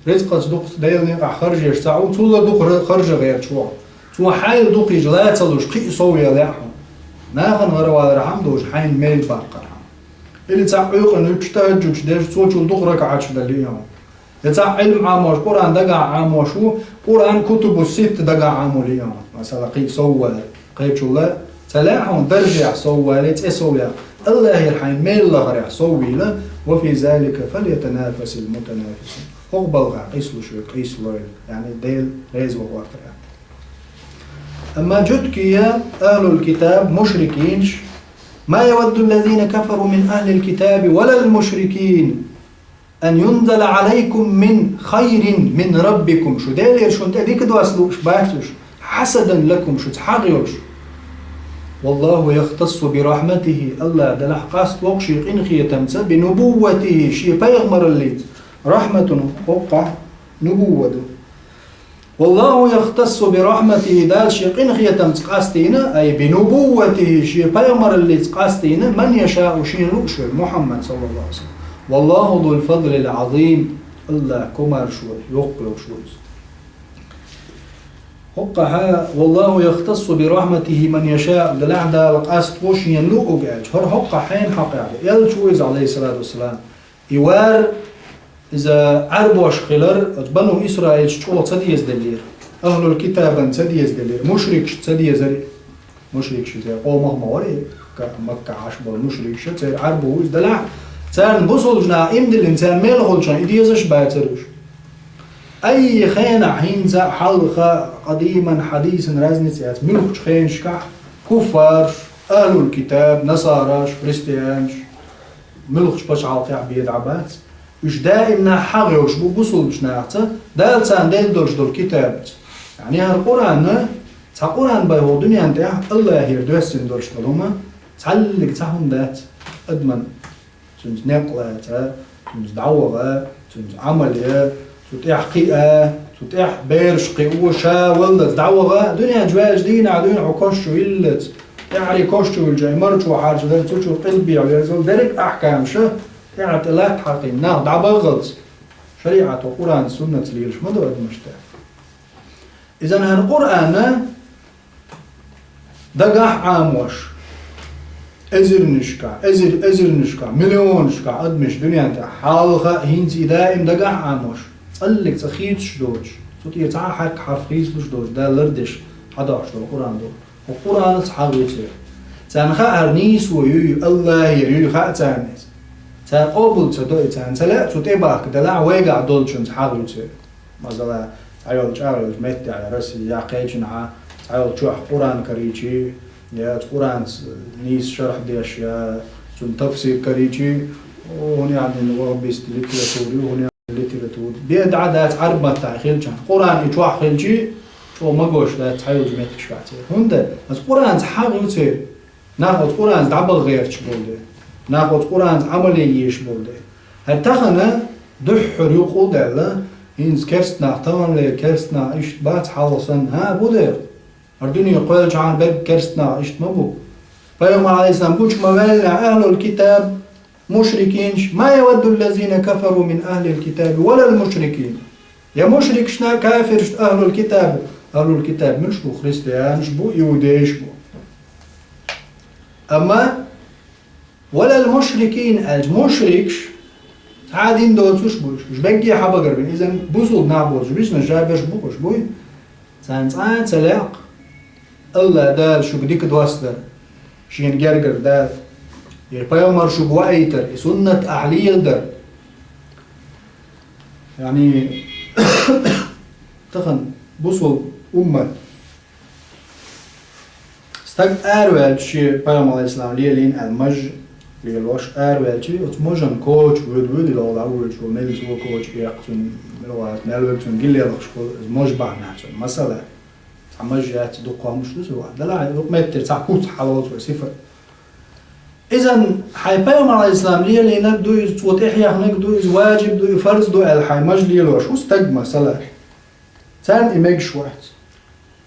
Рицкъаца дукха Делан некъахь харж еш ца Ӏу, цул а дукха ра-, харж ян гӀерташ ву. Цо хьайл дукха йижа ла ца луш, кхин а сов ян лаьа хьуна. Нахана гӀаравалархьама а долуш, хьайна мел баккхархьама. Или цхьаъ Ӏуьйкъана уьттуш тахӀаджуд деш, цо чул дукха ракаӀаташ дан лиъна. Я цхьаъ Ӏилма Ӏамош, Къуръан дагахь Ӏамош ву, Къуръан кутубу ситта дагахь Ӏамо лиъна. Масала, кхин а сов вале, кхечул а ца лаьа хьуна, даржехь сов вале, цӀе сов ян. Аллахьера хьайн мел лахарехь сов вийла, «وفي ذلك فليتنافس المتنافسون». ХӀокху балхахь къийсалуш верг къийсалойла, яъни Дела реза ван гӀортарехь. Амма жуьгтий, ахӀлул китаб, мушрикинаш, «ما يود الذين كفروا من أهل الكتاب ولا المشركين أن ينزل عليكم من خير من ربكم». Шу Делера шуна тӀе дика доссалуш бац уьш, «حسدا لكم», шуьца хьагӀ йолуш. «والله يختص برحمته», Аллах делахь къаст воккху шен къинхетамца, «بنبوته», шен пайхамараллица, рахьматун хӀокхахь нубувва ду. «والله يختص برحمته», Дала шен къинхетамца къастийна, ай, «بنبوته», шен пайхамараллица къастийна, «من يشاء», шена лууш верг, Мухьаммад, саллаллаху алейхи ва саллям. «والله ذو الفضل العظيم», Аллах комаршо йоккха йолуш ву иза. ХӀокхахь, «والله يختص برحمته من يشاء», делахь Дала къаст во шена луъург аьлча, хӀара хӀокхахь хьенан хьакъехь ду? Элча ву иза, алейхиссалату вассалам. И вар, иза Ӏарбош хилар, оцу бану Исраилаш чӀогӀа ца дезаделлера. Ахьлул китабан ца дезаделлера. Мушрикаш ца дезара. Мушрикаш церан къомах ма вара и, ка-, Маккахь Ӏаш болу мушрикаш, церан Ӏарбо ву иза делахь. Царна бусулба наха иман диллина, царна мел хуьлучохь и дезаш бацара уьш. Ай хенахь, хӀинца а, хьалха а, къадиман, хьадисан, разница яц, муьлххачу хенашкахь куффарш, ахьлул китаб, насараш, христианаш, муьлххачу пачхьалкхехь бен дӀа бац. Уьш даимна хьагӀ йолуш бу бусулбачу нахаца, Дала царна делла долуш долу китабца. Яъни хӀара Къуръан, цхьа Къуръан бен хӀокху дуьнен тӀехь Аллахьера доьссина долуш долу хӀума, цхьаллиг цхьа хӀума дац адаман. Цуьнца некъ лаца, цуьнца дӀаваха, цуьнца Ӏамал ян, цу тӀехь кхиа, цу тӀехь бераш кхио, ша валлалц дӀаваха, дуьнен чу ваьлча дийнахь дуьйна хьо кошчу виллалц, тӀаьхьарий кошчу виллча, и марчо хьарчадар, цу чу къилбехьа верзал, дерриг а ахькамаша тӀаьхьа тӀе латта хьакхийна, нах дӀабаххалц, шариӀато Къуръан, суннатца лелаш ма ду адамашна тӀехь. Иза хӀара Къуръан дагахь Ӏамош, эзарнашкахь, эзар-, эзарнашкахь, миллионашкахь адамаш дуьнен тӀехь хьалха а, хӀинца а даим дагахь Ӏамош, цхьаллиг цкъа хийцаш доцуш, цу тӀера цхьа а хьарк, хьарф хийцалуш доцуш, Дала лардеш хьадохьуш долу Къуръан ду. ХӀокху Къуръанаца хьагӀ ю церан. Царна хаьа хӀара нийсо юй, Аллахьера юй хаьа царна иза. Цара къобал ца до и, царна ца лаьа цу тӀе бахка, делахь вайгахь долчунца хьагӀ ю церан. Масала, цхьайолу чӀагӀйолчу меттехь, я Россия, я кхечанхьа, цхьайолу чохь Къуръан карийчи, я Къуръанца нийса шархь деш, я цунна тафсир карийчи, о, хӀун яхьанин ваххабист литература ю, хӀун яхьанин литература. Бен дӀа дац Ӏарб маттахь хилчахь. Къуръан и чохь хилчи, чӀогӀа магош дац цхьайолчу меттигашкахь церан. ХӀунда? Аса Къуръанца хьагӀ ю церан. Нах оцу Къуръанца дӀабаха гӀерташ болу де. Нах оцу Къуръанца Ӏамал е езаш болу де. ХӀара тахана дуьххьара юкъа а даьлла, хӀинца керста нах таханлера керста нах иштта бац хьалха санна, хӀа, бу дера. ХӀара дуьне кхоьллинчхьана берриг керста нах иштта ма бу. Пайхамар, Ӏалайхиссалам, гучу ма ваьллинехь, ахьлул китаб, мушрикинаш, ма явадду ллазина кафару мин ахьлил китаби валал мушрикин. Я мушрикашна, кафирашна, ахьлул китаб, ахьлул китаб муьлш бу, христианаш бу, иудейш бу. Амма валал мушрикин аьлча, мушрикаш цхьа а дин доцуш бу уьш. Уьш бегге хьабагар бина. Иза бусулба нах боцуш, висина жаберш бу уьш, буй? Царна цкъа а ца лаьа АллахӀ Дала шуьга дика доссадар, Шена гергара дар, и пайхамар шуьга ваийтар, и суннат ахь леладар. Яъни, тахана бусулба уммат. Стаг араваьлча, шен пайхамар, Ӏалайхиссалам, лелийна аьлла маж лелош араваьлча, оцу можан коча воьду, воьду, дӀавоьдуш, мел цо коча эккха, цуьнан мел ваьлла, мел вега цуьнан гилла лелхаш хила, иза маж бахьана цуьнан. Масала, цхьа маж яц, дукха хӀумнаш ду цо. Делахь, юкъаметтера цхьа куц хьалоцу вай сифат. Иза хьайн пайхамар, Ӏалайхиссалам, лелийнарг ду иза, цо тӀехьехнарг ду иза, важиб ду и, фарз ду аьлла хьайн маж лелош ву стаг, масала. Царна и мегаш вац.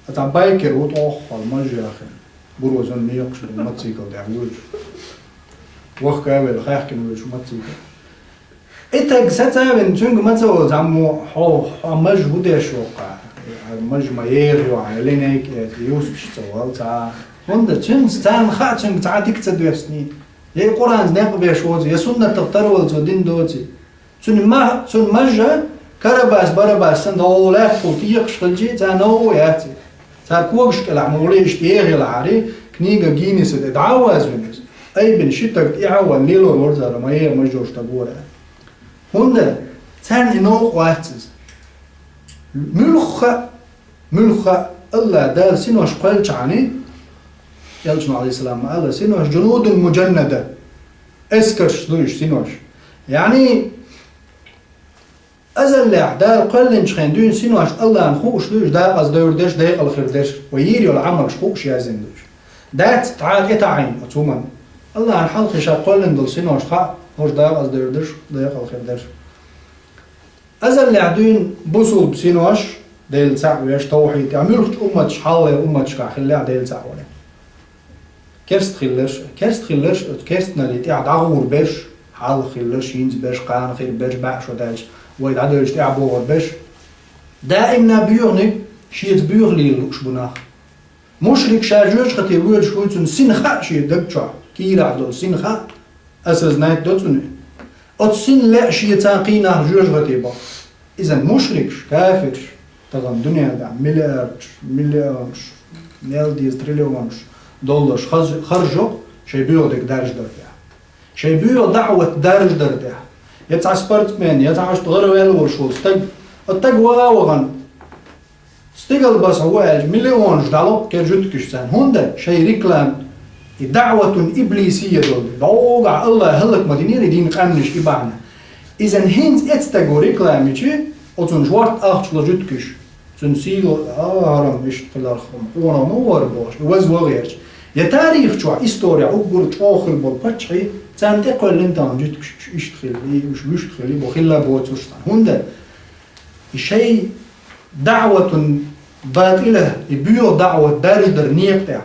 Ткъа цхьа байкер ву тӀоххьал маж яхина. Буро санна мекхаш бу, моцикл тӀехь воьдуш. Вахка а велла, хаьхкина воьдуш моцикл. И таг саца а вина, цуьнга ма ца олу, цхьаммо, хьо, хьо маж ву деш воккха. Маж ма еха йохьа, линейка эца, юсташ ца вала цхьа. ХӀунда цуьнца царна хаьа цуьнга цхьа дика ца доьссаний. Я и Къуръанца некъ беш воцу, я суннатах тарвала цо дин доций. Цуьнан ма-, цуьнан мажа Карабас-Барабас санна, дӀо лаьттахула текхаш хилчий, царна новкъа яц. Цара когаш кӀелахь ма вале иштта ехилахьарий, книга Гиннеса тӀе дӀа а вазвина иза. Айбина ши таг тӀехьа а ван, лелор вара цара, ма еха маж йолуш таг вара. ХӀунда царна и новкъа вац иза. Муьлхха, муьлхха АллахӀ Дала синош кхоьллинчхьаний, Элчано, Ӏалайхиссалам, ма аьлла, синош джунудун муджаннада, эскарш ду уьш синош. Яъни, Азаллехь Дала кхоьллинчу хенахь дуьйна синош АллахӀна хууш ду уьш, дакъаза девр дерш, декъала хир дерш, вай йийр йолу Ӏамалш хууш яздина ду уьш. Дац тӀаьхьа тӀетаӀийна оцу хӀуманна. АллахӀна хьалхе ша кхоьллина долу синош хаьа, хӀорш дакъаза девр дерш, декъала хир дерш. Азаллехь дуьйна бусулба синош, Дела цхьаъ веш, тавхьид тӀехь, муьлххачу умматаш, хьалхалера умматашкахь хиллехь Дела цхьаъ вале. Керст хилларш, керст хилларш, оцу керстаналле тӀехь дӀагӀур берш, хьалха хилларш, хӀинца берш, кхана хир берш, бӀе шо даьлча, вай дӀадевлча тӀехь богӀур берш. Даимна боьханиг шеца боьха лела лууш бу нах. Мушрик ша жоьжахате воьдуш вуй, цунна син хаьа шен даг чохь, кийрахь долу син хаьа, осознать до цунна. Оцу син лаьа шеца кхин нах жоьжахате бо. Иза мушрикаш, кафирш, тахана дуьнен тӀехь миллиардаш, миллионаш, мел деза триллионаш долларш хаз-, харжо шайн боьха дерг даржадар тӀехь. Шайн боьха даӀват даржадар тӀехь. Я цхьа спортсмен, я цхьа аьшта гӀараваьлла волуш волу стаг, оцу стаг ваха а вахана, стигала баса ву аьлча, миллионаш дӀало кху жуьгташа царна. ХӀунда шайн реклама, и даӀватун иблисия долу. ДӀогахь АллахӀа хӀаллак ма динера и дин къаьмнаш и бахьана. Иза хӀинца эцна стаг ву реклама йичи, оцунна шорта ахча ло жуьгташа. Цуьнан сийло, а, хӀарам иштта хиларх, къонах ма вара бохуш, и ваза ван гӀерташ. Я тарих чохь, история, уггар чӀогӀа хилла болу паччахьий, царна тӀекхоьллина тахана жуьгташа иштта хилла, и уьш вуьшта хилла, и бо хилла боцурш царна. ХӀунда? И шайн даӀватун батӀила, и боьха даӀват даржадар некъа тӀехь.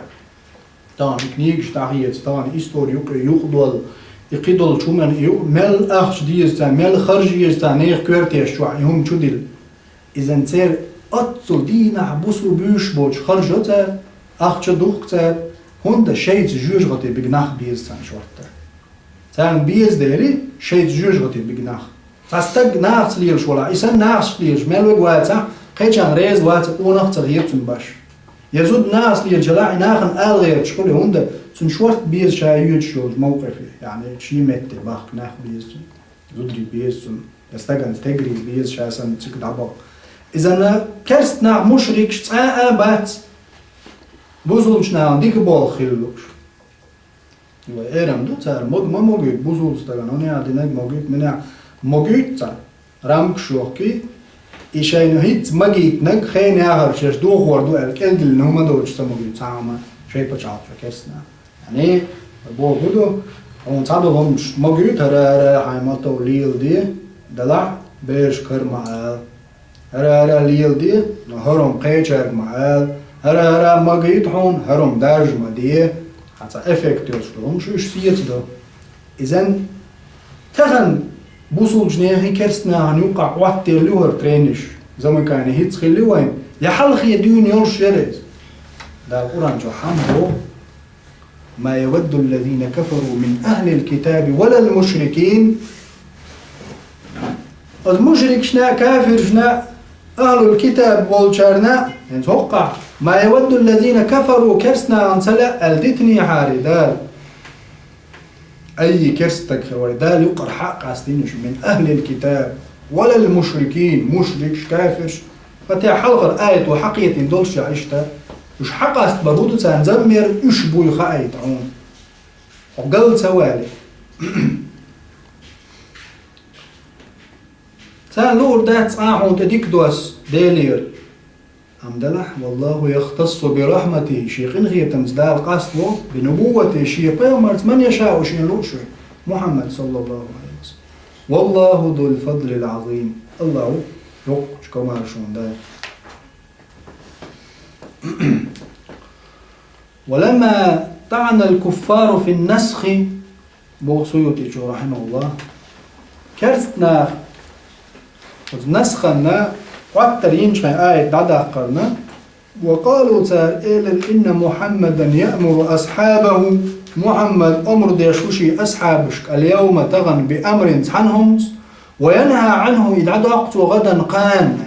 Тахана и книгаш дӀахеца, тахана истори юкъе юкъадолу, и кхидолчу хӀуманна и ю-, мел ахча деза царна, мел харжа еза царна, нехан коьртеш чохь и хӀума чудилла. Иза церан оццул дийнахь бусу буьйш боцуш харжо цара, ахча духку цара, хӀунда шайца жоьжахате биг нах беза царна шортта. Царна беза дели, шайца жоьжахате биг нах. Цхьа стаг нахаца лелаш валахь, и санна нахаца лелаш мел вега вацахь, кхечарна реза ваца, къонах а ца хета цунна баш. Я зуда нахаца лелаш елахь, и нахана ала гӀерташ хуьлу, хӀунда цунна шортта беза ша йоьдуш йолчу мовкъифе, яъни шен метте бахка нах беза цунна, зударий беза цунна, я стагана стегарий беза ша санна цига дӀабаха. Иза-м керста нах, мушрикаш цкъа а бац, бусулбачу нахана дика болх хила лууш. Вай эрам ду, цара мог ма могуьйту, бусулба стагана, хӀунда аьлла динарг могуьйту, мила аьлла могуьйту цара, рамкаш йохкий, и шайна хӀинца магийтинарг хенан яхар шаьш дохор ду аьлла, кӀелдиллина хӀума доцуш ца могуьйту цхьа хӀума шайн пачхьалкхе керста нах. Яъни, бохург ду, хьуна цхьадолу хӀуманаш магийта, хӀара-хӀара хьайн маттах леладе, делахь берашка хӀара ма ала. ХӀара-хӀара леладе, но хӀара хӀума кхечаьрга ма ала. ХӀара-хӀара магийта хьуна, хӀара хӀума даржа ма де. Хьан цхьа эффект йолуш долу хӀуманаш уьш сецадо. Иза тахана бусулбачу нехан, керстанахана юккъахь Ӏоттаделла ю хӀара тренинг, замыкание хӀинца хилла ю вайн, я хьалхе дуьйна йолуш яра иза? Дала Къуръан чохь хьан боху: «ما يود الذين كفروا من أهل الكتاب ولا المشركين». Оцу мушрикашна а, кафиршна а, ахьлул китаб болчарна а, хӀинца хӀоккхахь, «ما يود الذين كفروا», керстанахана ца лаьа аьлла дитинехьара Дала. Ай, керстаг хир вай, Дала юккъара хьа а къастийна уьш, «من أهل الكتاب ولا المشركين», мушрикаш, кафирш. Ткъа те хьалхара аято хьакхетийна долуш яхь иштта, уьш хьакъастабар хӀун ду царна, заммер уьш буй хаийта хьуна. Хьо гал ца вале. Царна луур дац цкъа а хьуна тӀе дика доссу Делера. Амма делахь, «والله يختص برحمته», шен къинхетамца Дала къаставо, «بنبوته», шен пайхамарца, «من يشاء», шена лууш верг, Мухьаммад, саллаллаху Ӏалайхи ва саллам. «والله ذو الفضل العظيم». Аллаху йоккхачу комаьршонан Дала. «ولما طعن الكفار في النسخ», боху Суютичо, рахьимахуллах, керстанаха оцу насхана Ӏоттар йинчхьайн аят дӀадаккхарна, «وقالوا», цара элира: «إن محمدا يأمر أصحابه», Мухьаммад омра деш ву шен асхьабашка, «اليوم», тахана, «بأمر», цхьана хӀуманца, «وينهى عنه», и дӀадоккху цо, «غدا», кхана.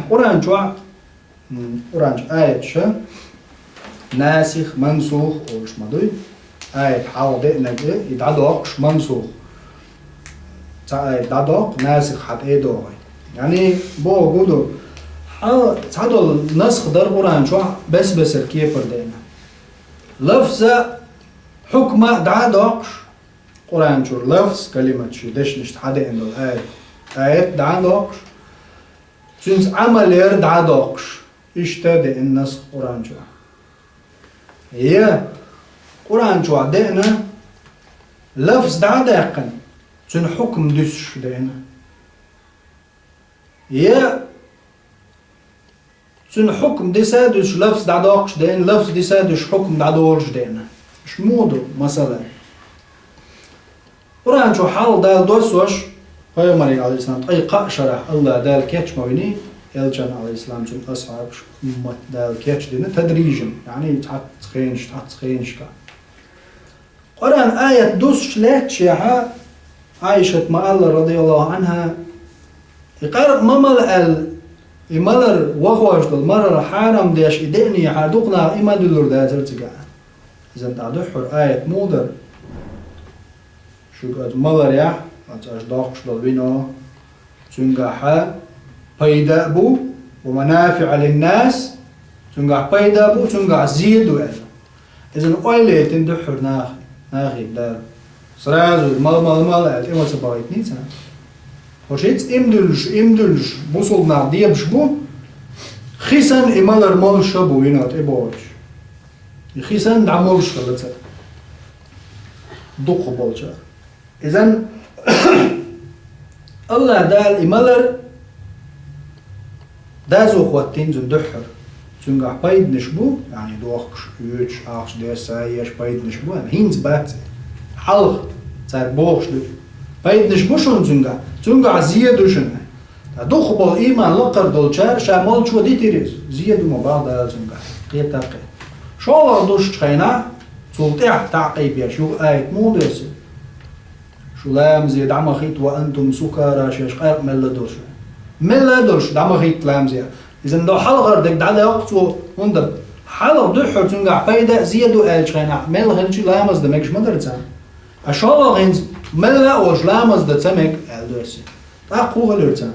Къуръан чохь, м, Къуръан чу аяташа, насих, мансух олуш ма дуй. Аят хьалха деанарг, и дӀадоккхуш, мансух. Цхьа аят дӀадоккху, насих хьан тӀе а догӀий. Яъни, бохург хӀун ду, хьал цхьадолу насх дара Къуръан чохь, бес-бесара кепара деана. Лафза, хьукма дӀа а доккхуш, Къуръан чуьра лафз, калимат, шен дешнашца хьадеана долу аят, аят дӀа а доккхуш, цуьнца Ӏамал яр дӀа а доккхуш, иштта деана насх Къуръан чохь. Я Къуръан чохь деана лафз дӀа а даьккхина, цуьнан хьукм дуьсуш деана. Я цуьнан хьукм диса а дуьсуш, лафз дӀадоккхуш деана, лафз диса а дуьсуш, хьукм дӀадолуш деана. Уьш муха ду, масала? Къуръан чу хьалха Дала доссош, пайхамаре, Ӏалайхиссалам, ткъе кхаа шарахь Аллах Дала кечма виний, элчан, Ӏалайхиссалам, цуьнан асхьабаш, уммат Дала кечдина тадрижан, яъни цхьацца хенаш, цхьацца хенашкахь. Къуръан аят дуссуш лаьтташехьа, Ӏайшат ма-аллара, радияллаху Ӏанха, и къаркъа ма мала аьлла, и малар вахош долу малар хьарам деш и деанехьара, дукха наха и ма дуьллур дацара цигахь. Иза тӀехь дуьххьара аят муха дара? Шуьга оцу маларехь, оцу аша доккхуш долу вино, цуьнгахь пайда а бу, «ومنافع للناس», цуьнгахь пайда а бу, цуьнгахь зе а ду аьлла. Иза ойла яйтина дуьххьара нах-, нахе Дала. Сразу мал, мал, мал аьлла, тӀе ма ца бахийтиний царна. ХӀорш хӀинца имдуьллуш, имдуьллуш, бусулба нах дебаш бу, хи санна и малар молуш а бу вино тӀебогӀуш. И хи санна дӀамолуш хилла цара. Дукхахболчара. Иза Аллах Дала и малар дазо хӀоттийна цунна дуьххьара. Цуьнгахь пайданаш бу, яъни дохкуш, оьцуш, ахча деш, са еш пайданаш бу, амма хӀинца бац. Хьалха цара бохуш ду. Пайданаш бу шуна цуьнгахь, цуьнгахь зе ду шуна. Ткъа дукхахболу, ийман лакхара долчара ша молчо дитира иза. Зе ду ма бахьа Дала цуьнгахь. Кхета а кхета. ШолгӀа дуссучу хенахь, цул тӀаьхьа таӀкъийбеш юха аят муха доьссина? Шу ламазе дӀа ма хӀитта, «وأنتم سكارى», шаьш къаркъа мелла долуш. Мелла долуш дӀа ма хӀитта ламазе. Иза до хьалхара дерг дӀадоккху цо, хӀунда хьалха дуьххьара цуьнгахь пайда а, зе а ду аьллачу хенахь, мелла хилча ламаз дан мегаш ма дара царна. Ткъа шолгӀа хӀинца мелла а волуш ламаз дан ца мега аьлла доьссина. ТӀаккха хӀун хилира царна?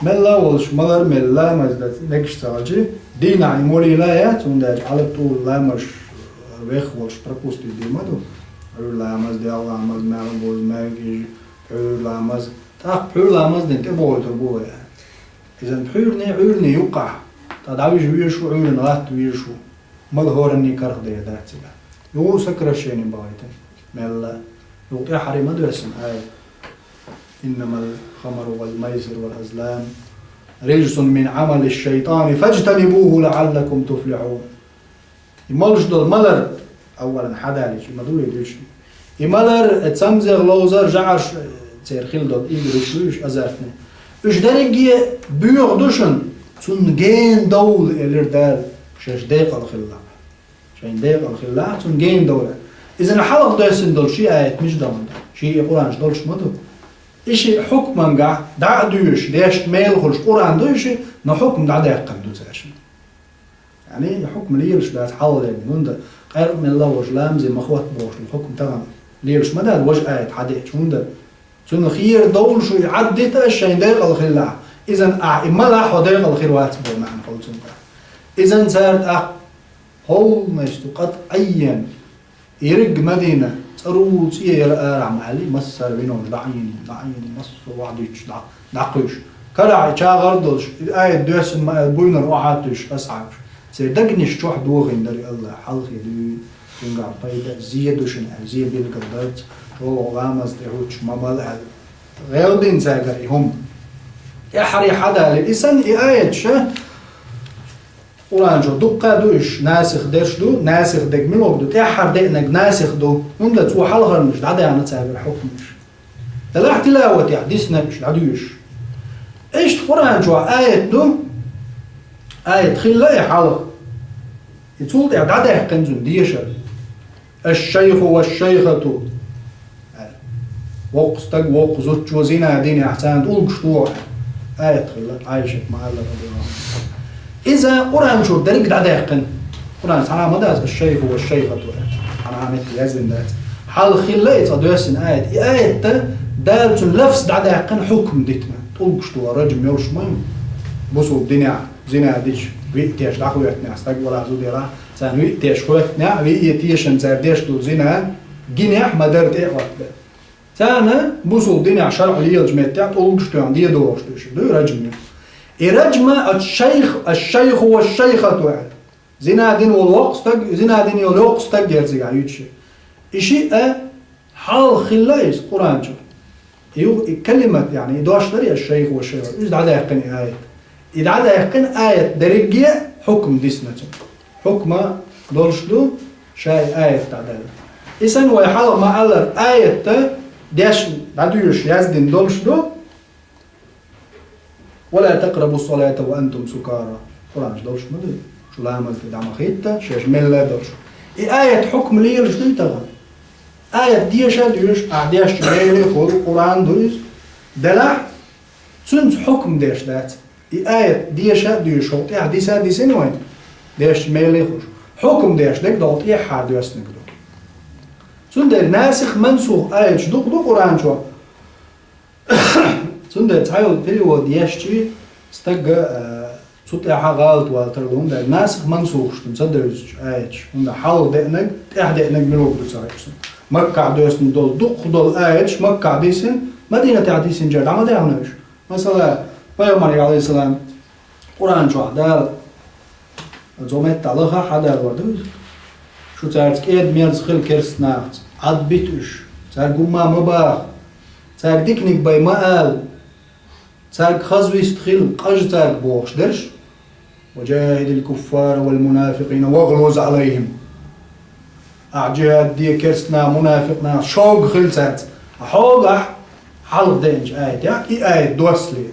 Мелла а волуш, малар а мелла, ламаз дан мегаш ца хилча, дийнахь и муьлхха а яц, хӀунда аьлча Ӏалат тӀула ламазаш вех волуш пропустить дийр ма ду. Ӏуьйра ламаз, делкъа ламаз, маьлха буза, маьлха ижа, пхьуьйра ламаз. ТӀаккха пхьуьйра ламаз дина тӀебохуьйтур бу вай. Иза пхьуьйране, Ӏуьйране юккъахь, ткъа дӀавижа везаш ву, Ӏуьйранна гӀатта везаш ву. Мала хӀоранний карахь дер дац цигахь. Юха сокращение бахийтина. Мелла. Юха тӀаьххьара ма доьссина аят: «إنما الخمر والميسر والأزلام رجس من عمل الشيطان فاجتنبوه لعلكم تفلحون». И молуш долу малар, аввалан хьадалийча, и ма ду вай дуьйцуш. И малар, э, цамзех ловзар, жӀарш, э, церан хилла долу играш ду уьш, азартни. Уьш дерриге боьха ду шуна, цунна гена довла, элира Дала, шаьш декъала хилла. Шайн декъала хилла, цунна гена довла. Иза хьалха доьссина долу ши аят мича дан ду? Ши и Къуръан чу долуш ма ду. И ши хьукмангахь дӀа а доьшуш, дешна мел хуьлуш Къуръан ду и ши, но хьукм дӀадаьккхина ду цаьршинна. Яъни, хьукм лелаш дац хьалха дерг, хӀунда къаьркъа мелла а волуш, ламазе ма хӀотта бохуш, хьукм тахана лелаш ма дац, важа аят хьадеъча, хӀунда цунна хера довла шу и Ӏаддита аш шайн декъала хилла. Иза ахь и мала хьо декъала хир вац боху маьӀна хуьлу цуьнга. Иза цара тӀаккха хьовлмайсту къат Ӏайен. Ерриг Мадина цӀарула цӀе яра арахь ма аьлли, массара вино дӀаӀийна, дӀаӀийна, массо а вахдуьтуш дӀа-, дӀакхуьйсуш. Карахь и чагӀар долуш, и аят доьссина ма аьлла, буйнара охьа а туьйсуш асхьабаш. Церан дегнаш чохь дохийна дара и АллахӀ, хьалхе дуьйна, цуьнгахь пайда, зе ду шуна аьлла, зе билггал дарца, чӀогӀа ламаз тӀе хӀуттуш ма мала аьлла. ГӀелдина цаьргара и хӀума. ТӀаьххьара хьадалийра. И санна и аяташ, Къуръан чу дуккха а ду уьш, насих дерш ду, насих дерг муьлха ду, тӀаьххьара деънарг насих ду, хӀунда цо хьалхарнаш дӀадаьхна цаьргара хьукмаш. Делахь тилаватехь дисна уьш дӀадоьшуш. Иштта Къуръан чохь аят ду, аят хилла и хьалха. И цул тӀаьхьа дӀадаьккхина цунна дешар. «Аш-шайху ва шайхату». Воккха стаг, воккха зудчо зина динехь царна тӀулгаш туху. Аят хилла, Ӏайшат ма-аллара, радияллаху анхьа. Иза Къуръан чуьра дерриг дӀадаьккхина. Къуръан цхьана ма дац, «Аш-шайху ва шайхату». Цхьана метте яздина дац. Хьалха хилла и цкъа доьссина аят. И аятта Дала цуьнан лафз дӀадаьккхина, хьукм дитина. ТӀулгаш туху, раджм йолуш ма ю. Бусулба динехь зина дича, виъ теша дӀахоьттинехь, стаг валахь, зуда ялахь, царна виъ теша хоьттинехь, виъ тешана цара деш долу зина гинехь ма-дарра тӀе а хӀоттабелла. Царна бусулба динехь шарӀо лелачу меттехь тӀулгаш тоьхна дедогӀуш ду уьш, ду раджм ю. И раджма аш-шайх, аш-шайху ва шайхату аьлла. Зина дина волу воккха стаг, зина дина йолу йоккха стаг яра цигахь юьтуш. И шиъ а хьалха хилла иза Къуръан чу. И ю-, и калимат, яъни, и дош дарий, аш-шайху ва шайхату, иза дӀадаьккхина и аят. И дӀадаьккхина аят дерриге а хьукм дисна цунна. Хьукма долуш ду, ша и аят дӀадаьлла. И санна вай хьалха ма-аллара, аятта деш дӀадоьшуш яздина долуш ду: «Ва ла такърабу ссалата ва антум сукара». Къуръан чу долуш ма ду. Шу ламаз тӀе дӀа ма хӀитта, шаьш мелла а долуш. И аят хьукм лелаш дуй тахана? Аят деша а доьшу, ахь дешчу меле хуьлу, Къуръан ду иза. Делахь, цуьнца хьукм деш дац. И аят деша а доьшу, хӀокху тӀехь диса а дисина вайн, дешчу меле хуьлуш. Хьукм деш дерг догӀу тӀехьа доьссинарг ду. Цундела насих, мансух аяташ дукха ду Къуръан чохь. Цундела цхьайолу перевод ешчи стага, а, цу тӀехьа гӀалат вала тарло, хӀунда аьлча насих-мансухаш цунна ца девзачу аяташ, хӀунда хьалха деънарг, тӀаьхьа деънарг мила ву ду ца хаьа цунна. Маккахь доьссина долу дуккха долу аяташ Маккахь дисина, Мадинатехь дисинчара дӀа ма даьхна уьш. Масала, пайхамаре, алейхиссалам, Къуръан чохь Дала, цо меттахь лаха хьадагор ду иза. Шу цаьрца кӀеда-мерза хила керстанахца, Ӏадбита уьш, цаьрга хӀумма ма баха, цаьрга диканиг бай ма ала, цаьрга хазвист хила, къажа цаьрга бохуш дерш. «Ва джахидил куффара вал мунафикъина вагълуз алайхим». Ахь джихад де керстанах, мунафикънах, шога хила цаьрца. Хьогахь хьалха деъначу аятехь и аят доссале.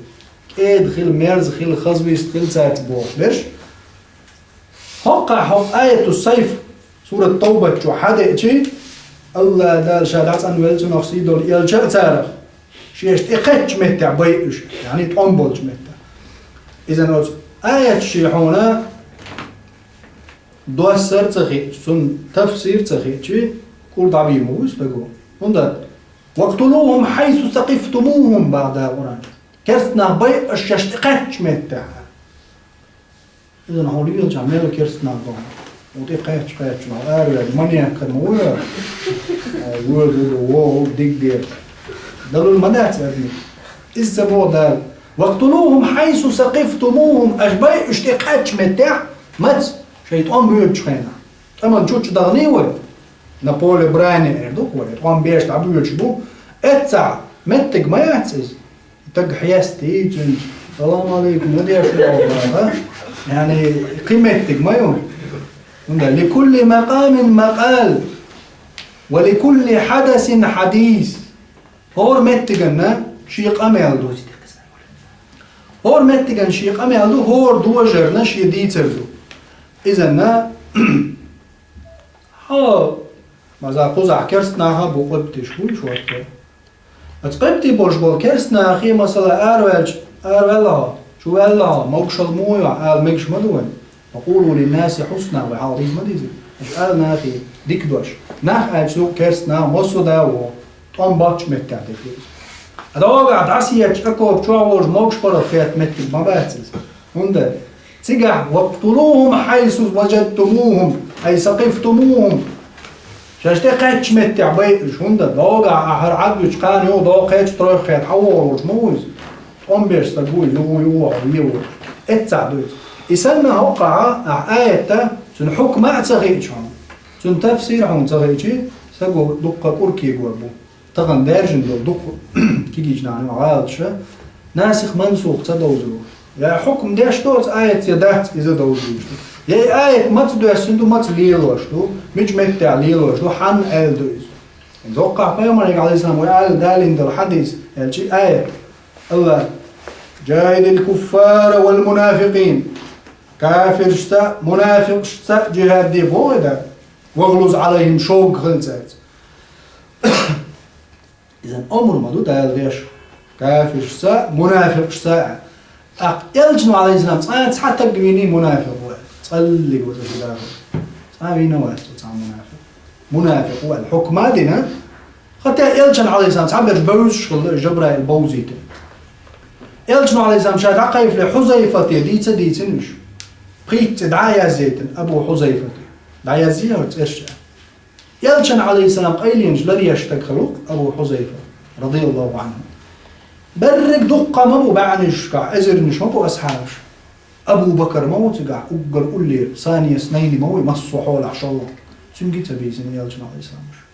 КӀеда хила, мерза хила, хазвист хила цаьрца бохуш берш. ХӀокхахь хӀокху аяту сайф, сурат Тавбат чу хьадеъчи, Алла Дала ша дӀацӀанвелла цунах сий долу элча а царах, шаьш тӀекхаьччу меттехь байъа уьш, яъни тӀом болчу меттехь. Иза оцу аяташ шен хьуна доссар а ца хиъча, цунна тафсир а ца хиъчи, кӀур дӀабийр ма ву стаго. ХӀунда: «Вакътулухум хьайсу сакъифтумухум», боху Дала Къуръан чу. Керстанах байъа аш шаьш тӀекхаьччу меттехь. Иза хьуна лелачахь мел керстанах боху. Хьуна тӀекхаьчча, кхаьчча, хьуна араваьлла, маньяк ма ву хьо. Воьду, вогӀу, дигде. Далур ма дац аьлла. Иза ца боху Дала: «Вакътулухум хьайсу сакъифтумухум», аш байъа уьш тӀекхаьччу меттехь, маца? Шоай тӀом боьдучу хенахь. ТӀеман чу чу дахний вай? На поле брани эр ду вай. ТӀом беш дӀабоьдуш бу. Эццахь меттиг ма яц иза. Таг хьестий цуьнца. Салам алейкум, ма деш ву, а? Яъни, кхин меттиг ма ю. ХӀунда, ликулли макъамин макъал, ва ликулли хьадасин хьадис. ХӀора меттигана шен къамел ду. ХӀора меттигана шен къамел ду, хӀора дожарна шен дийцар ду. Изанна, хьо, маза кхузахь керст наха бу къуьбтиш, хуьйш ватта. Ацу къуьбти болуш болу керст нахе, масала, араваьлча, араваьлла хьо, чу ваьлла хьо, могушалла муха ю, ала мегаш ма ду вайн. Ва къулу линнаси хьусна, вай хьалха дийца ма дийзира. Аша ала нахе дика дош. Нах аьлча ду керст нах, массо а да ву, тӀом боцчу меттехь дерг ду иза. А догахь дӀасаетташ окоп чохь волуш могуш паргӀат хетта меттиг ма бац иза. ХӀунда? Цигахь: «Вакътулухум хьайсу важадтумухум, ай сакъифтумухум». Шаьш тӀе кхаьчча меттехь байъа уьш, хӀунда? Догахь ахьа хӀара Ӏад вича кхана юха догӀу кхечу тройх хетта хьан вогӀур волуш ма ву иза. ТӀом беш стаг ву иза, юха, юха, юха, юха. Эццахь ду иза. И санна хӀокхахь ахьа аятта, цуьнан хьукма а ца хиъча хьуна, цуьнан тафсир хьуна ца хиъча, стага дуккха кӀур кегор бу. Тахана даьржина долу дукха кегийчу нахана гӀалаташ, насих-мансух ца довзур ву. Я хьукм деш доцу аят я дац, иза довзур ву. Я и аят маца доьссина ду, маца лелош ду, мича меттехь лелош ду, хьанна аьлла ду иза. Доккхахь пайхамарга, алейхиссалам, вай аьлла далийна долу хьадис, аьлчи аят. Аллах: «Джахидил куффара вал мунафикъин». Кафиршца, мунафикъшца джихад де боху и дар. «Вагълуз алейхим», шога хила цаьрца. Изан омра ма ду Дала деш кафиршца, мунафикъшца а. ТӀаккха элчано, алейхиссалам, цкъа цхьа таг вийний мунафикъ ву аьлла. ЦӀаллиг ву цо ши дахар. Цкъа вийна вац цо цхьа мунафикъ. Мунафикъ ву аьлла хьукма а дина. ХӀаьта элчан, алейхиссалам, цхьаберш бевзаш хилла, Жабраил бовзийтина. Элчано, алейхиссалам, ша дӀакхайфале Хьузайфате дийца дийцина уьш. Пхийтта цӀе дӀа а язъяйтина Абу Хьузайфате. ДӀаязъе хӀара цӀерш а. Элчан, алейхиссалам, къайленаш ларъеш стаг хилла ву Абу Хьузайфа, радияллаху анху. Берриг дуккха ма бу баьӀнашкахь, эзарнаш ма бу асхьабаш. Абу Бакар ма ву цигахь, уггар уллера, сания снайни ма ву, массо а хьолахь шолгӀа. Цуьнга а ца бийцина элчан, алейхиссалам, уьш.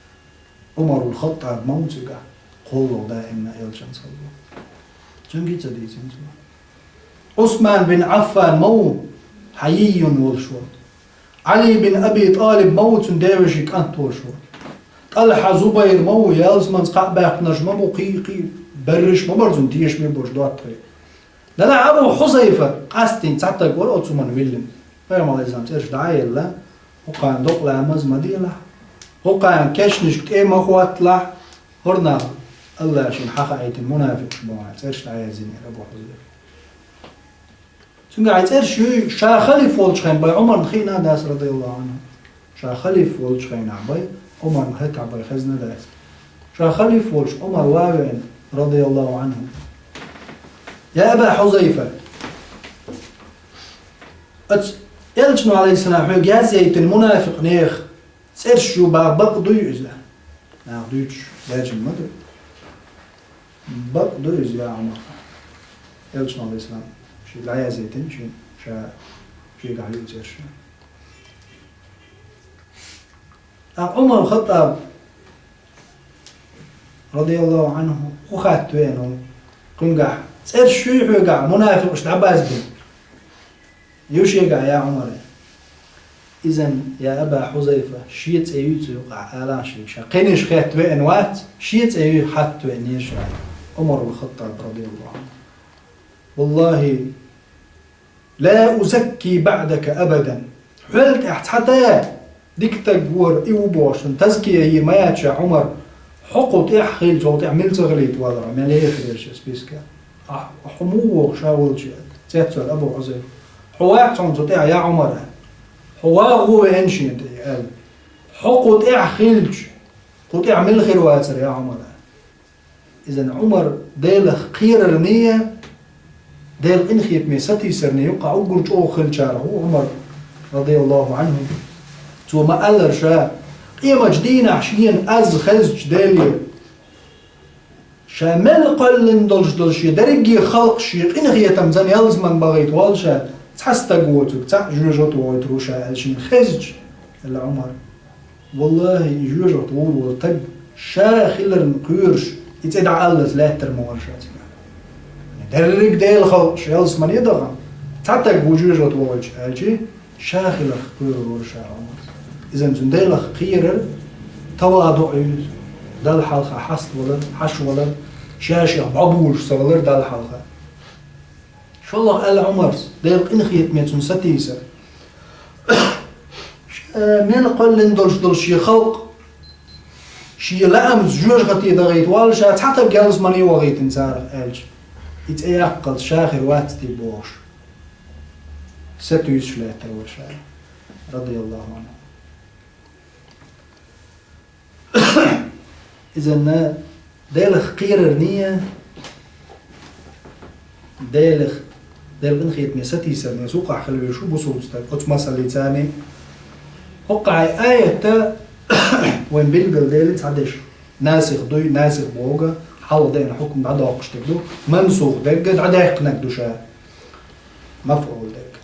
Ӏумарул Хаттаб ма ву цигахь, кхоллалла даимна элчанца хилла. Цуьнга а ца дийцина цо. Ӏусман бин Ӏаффан ма ву, хьайиййун волуш ву. Ӏали бин Аби ТӀалиб ма ву, цуьнан девешин кӀант волуш ву. ТӀалхьа, Зубайр ма ву, ялсаманца кхаъ баьккхинарш ма бу, кхий, кхий, берриш ма бара цунна тешаме болуш доттагӀий. Делахь Абу Хьузайфа къастийна цхьа таг вара оцу хӀуманна виллина. Пайхамар, алейхиссалам, цӀераш дӀа а елла, хӀокхарна докъа ламаз ма делахь, хӀокхарна кешнашка тӀе а ма хӀотталахь, хӀора нах Аллаха шена хьахаийтина мунафикъаш боху, цӀераш дӀаяздина Абу Хьузайфа. Цуьнга хьайн цӀераш юй, ша халиф волчу хенахь бай Ӏумарна хиъна а дац, радияллаху анху. Ша халиф волчу хенахь бай Ӏумарна хетахь бай хезна а дац. Ша халиф волчу Ӏумар ван а веана, радияллаху анху. Я Аба Хьузайфа, аца элчано, алейхиссалам, хьоьга язъяйтина мунафикъ нехан цӀераш ю бах, бакъ дуй иза? Нах дуьйцуш даьржина ма ду. Бакъ ду иза, я Ӏумар. Элчано, алейхиссалам, шен дӀаяздайтина, шен, ша, шегахь юьйцуш. ТӀаккха Ӏумар Хаттаб, радияллаху анху, хӀун хатта веана ву? Кхуьнгахь цӀераш юй хьоьгахь, мунафикъаш дӀабазбина? Ю шегахь, я Ӏумар. Изан, я Аба Хьузайфа, шен цӀе юй цу юкъахь, алахь шега ша. Кхинаш хетта веана вац, шен цӀе юй хатта веанера ша. Ӏумарул Хаттаб, радияллаху анху. Валлахи, ла узакки баъдака абадан. Хьол тӀехь цхьа та дика таг вара, и ву бохуш, тазкия йийр ма яц ша, Ӏумар, хьо кху тӀехь хилча, хьо тӀехь мила ца хилийта валара, мел яхар ерш списка. Ахь, хьо муха воху ша волчу, цецвара Абу Хьузайфа. Хьо вац хьуна цу тӀехь, я Ӏумар, аьлла. Хьо вагӀо веана шена тӀе, аьлла. Хьо кху тӀехь хилча, кху тӀехь мила хир вацара, я Ӏумар, аьлла. Изан Ӏумар Делах кхерарний, Делан къинхетаме сатийсарний юккъахь уггар чӀогӀа хилчарах ву Ӏумар, радияллаху анху. Цо ма-аллара ша, къематчу дийнахь шена аз хезча Деле, ша мел кхоьллина долуш долу шен дерриге халкъ шен къинхетамца ялсамане бахийта воллу ша, Цхьа стаг воцург цхьаъ жоьжахате вохуьйтур ву ша аьлла шена хезча, аьлла Ӏумара, валлахӀи, и жоьжахате вогӀур волу стаг ша хиларна кхоьруш, и цӀе дӀааллалц лаьттар ма вара ша цигахь. Дерриг Делан халкъаш ялсамане дахана, цхьа стаг ву жоьжахате вохуьйтуш аьлча, ша хиларх кхоьрур вара ша Ӏумар. Иза цуьнан Делах кхерар, таваду ю иза, Далла хьалха хьаставалар, хьашт валар, ша-шех бӀобулуш ца валар Далла хьалха. ШолгӀа аьлла Ӏумарс, Делан къинхетаме цунна сатийсар. Ша мел кхоьллина долуш долу шен халкъ, шен лаамца жоьжахате дахийта валла ша цхьа стаг ялсамане вохуьйтина царах аьлча, и цӀе яккхалц ша хир вац те бохуш, сатуьйсуш лаьттар вара ша, радияллахӀу Ӏанху. Иза Делах кхерарний, Делах, Делан къинхетаме сатийсарний сукъахь хила везаш ву бусулба стаг, оцу масаллица царний. ХӀокху аятта вайн билггал дели цхьа деш, насих дуй, насих боху, хьалха деана хьукам дӀадоккхуш дерг ду, мансух дерг дӀадаьккхинарг ду ша, мафӀул дерг.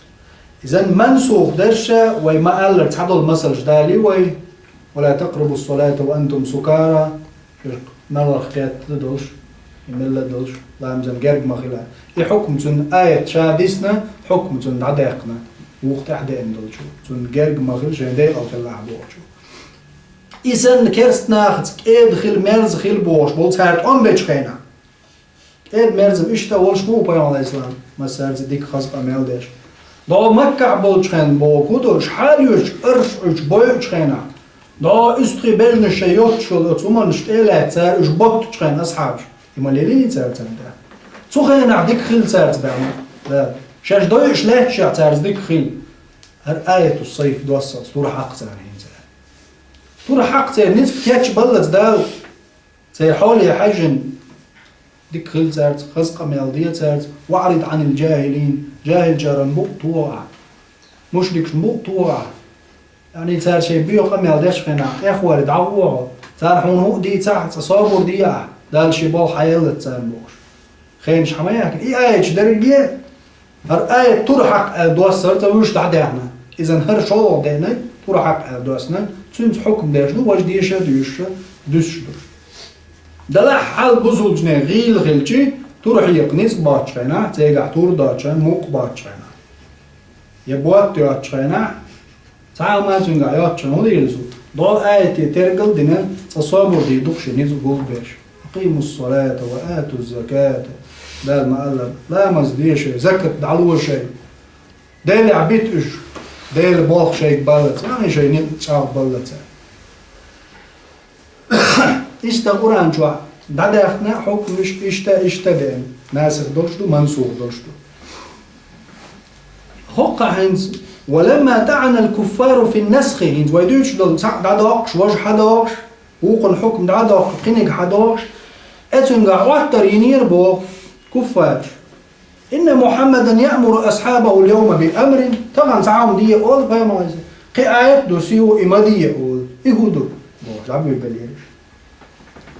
Иза мансух дерш вай ма-аллара цхьадолу масалш далий вай: «Ва ла такърабу ссалата ва антум сукара», шуьга маларх кхетта долуш, и мелла а долуш, ламазан герга ма хила. И хьукма цунна аят ша дисна, хьукма цунна дӀадаьккхина, вукху тӀаьхьа деана долчу, цунна герга ма хила, шайн декъала хилалахь бохучу. И санна керста нахаца кӀеда хила, мерза хила бохуш болу цара тӀом бечу хенахь. КӀеда-мерза иштта волуш ма ву Пайхамар, Ӏалайхиссалам, массаьрца дика хаза къамел деш. ДӀо Маккахь болчу хенахь боху хӀун ду, уьш хьалоьцуш, арш Ӏуьйчу бойучу хенахь, дӀо уьстагӀий бежанаш шайн йоццуш йолу оцу хӀуманаш тӀе а лаьцна цара уьш боттучу хенахь асхьабаш, и ма лелийний цара царна тӀехь? Цу хенахь дика хила цаьрца баьхна, да, шаьш дойуш лаьтташехь цаьрца дика хила. ХӀара аяту сайф доссалц тур хьакха царна хӀинца. Тур хьакха церан ницкъ кечбаллалц Дала. Церан хьоле хьаьжжина, дика хила цаьрца, хаза къамел де цаьрца, «ва аӀрид Ӏанил жахӀилин», жахӀилчаран букъ тоха ахь, мушрикашна букъ тоха ахь. Яъни цара шайн боьха къамел деш хенахь, тӀехвалий дӀагӀо хьо, цара хьуна хӀуъа дийцахь а, цкъа собар де ахь, Дала шен болх хьаеллалц царна бохуш. Хенаш хьан ма яхкина. И аяташ дерриге, хӀара аят тур хьакха аьлла доссар цкъа вуьш дӀадаьхна. Иза хӀара шолгӀа деанарг тур хьакха аьлла доссанарг, цуьнца хьукам деш ду, важа деша а дуьйшуш, дуьсуш ду. Делахь хьал бусулбачу нехан гӀийла хилча, тур хьекха ницкъ боцучу хенахь, цигахь тур доцучу хенахь, мукъ боцучу хенахь, я ботта йоцучу хенахь, цхьа а хӀума цуьнгахь йоцучу хенахь хӀун дийр ду? ДӀо аятан тергал а дина, цкъа собар дийр ду-кх шен ницкъ гулбеш. «Акъиму ссалата ва ату ззаката». Дала ма-аллара, ламаз де шайн, закат дӀало шайн. Делехь бита уьш, Делан болх шайга баллалц, яъни шайн ницкъ чӀагӀбаллалц. Иштта Къуръан чохь дӀадаьхна хьукмаш иштта, иштта деана, насих долуш ду, мансух долуш ду. ХӀокхахь хӀинца: «Ва ламма таӀанал куффару фин насхи», хӀинца вай дуьйцуш долу цхьаъ дӀадоккхуш, важа хьадоккхуш, вукхун хьукм дӀадоккхуш, кхиниг хьадоккхуш, э, цуьнгахь Ӏоттар йинера боху куффараш. «Инна Мухьаммадан яъмуру асхьабаху льявма би амрин», тахана цхьа хӀума де олу Пайхамарс, кхин аят доссий ву, и ма де олу. И хӀун ду? Бохуш, дӀабуьйбеллера уьш.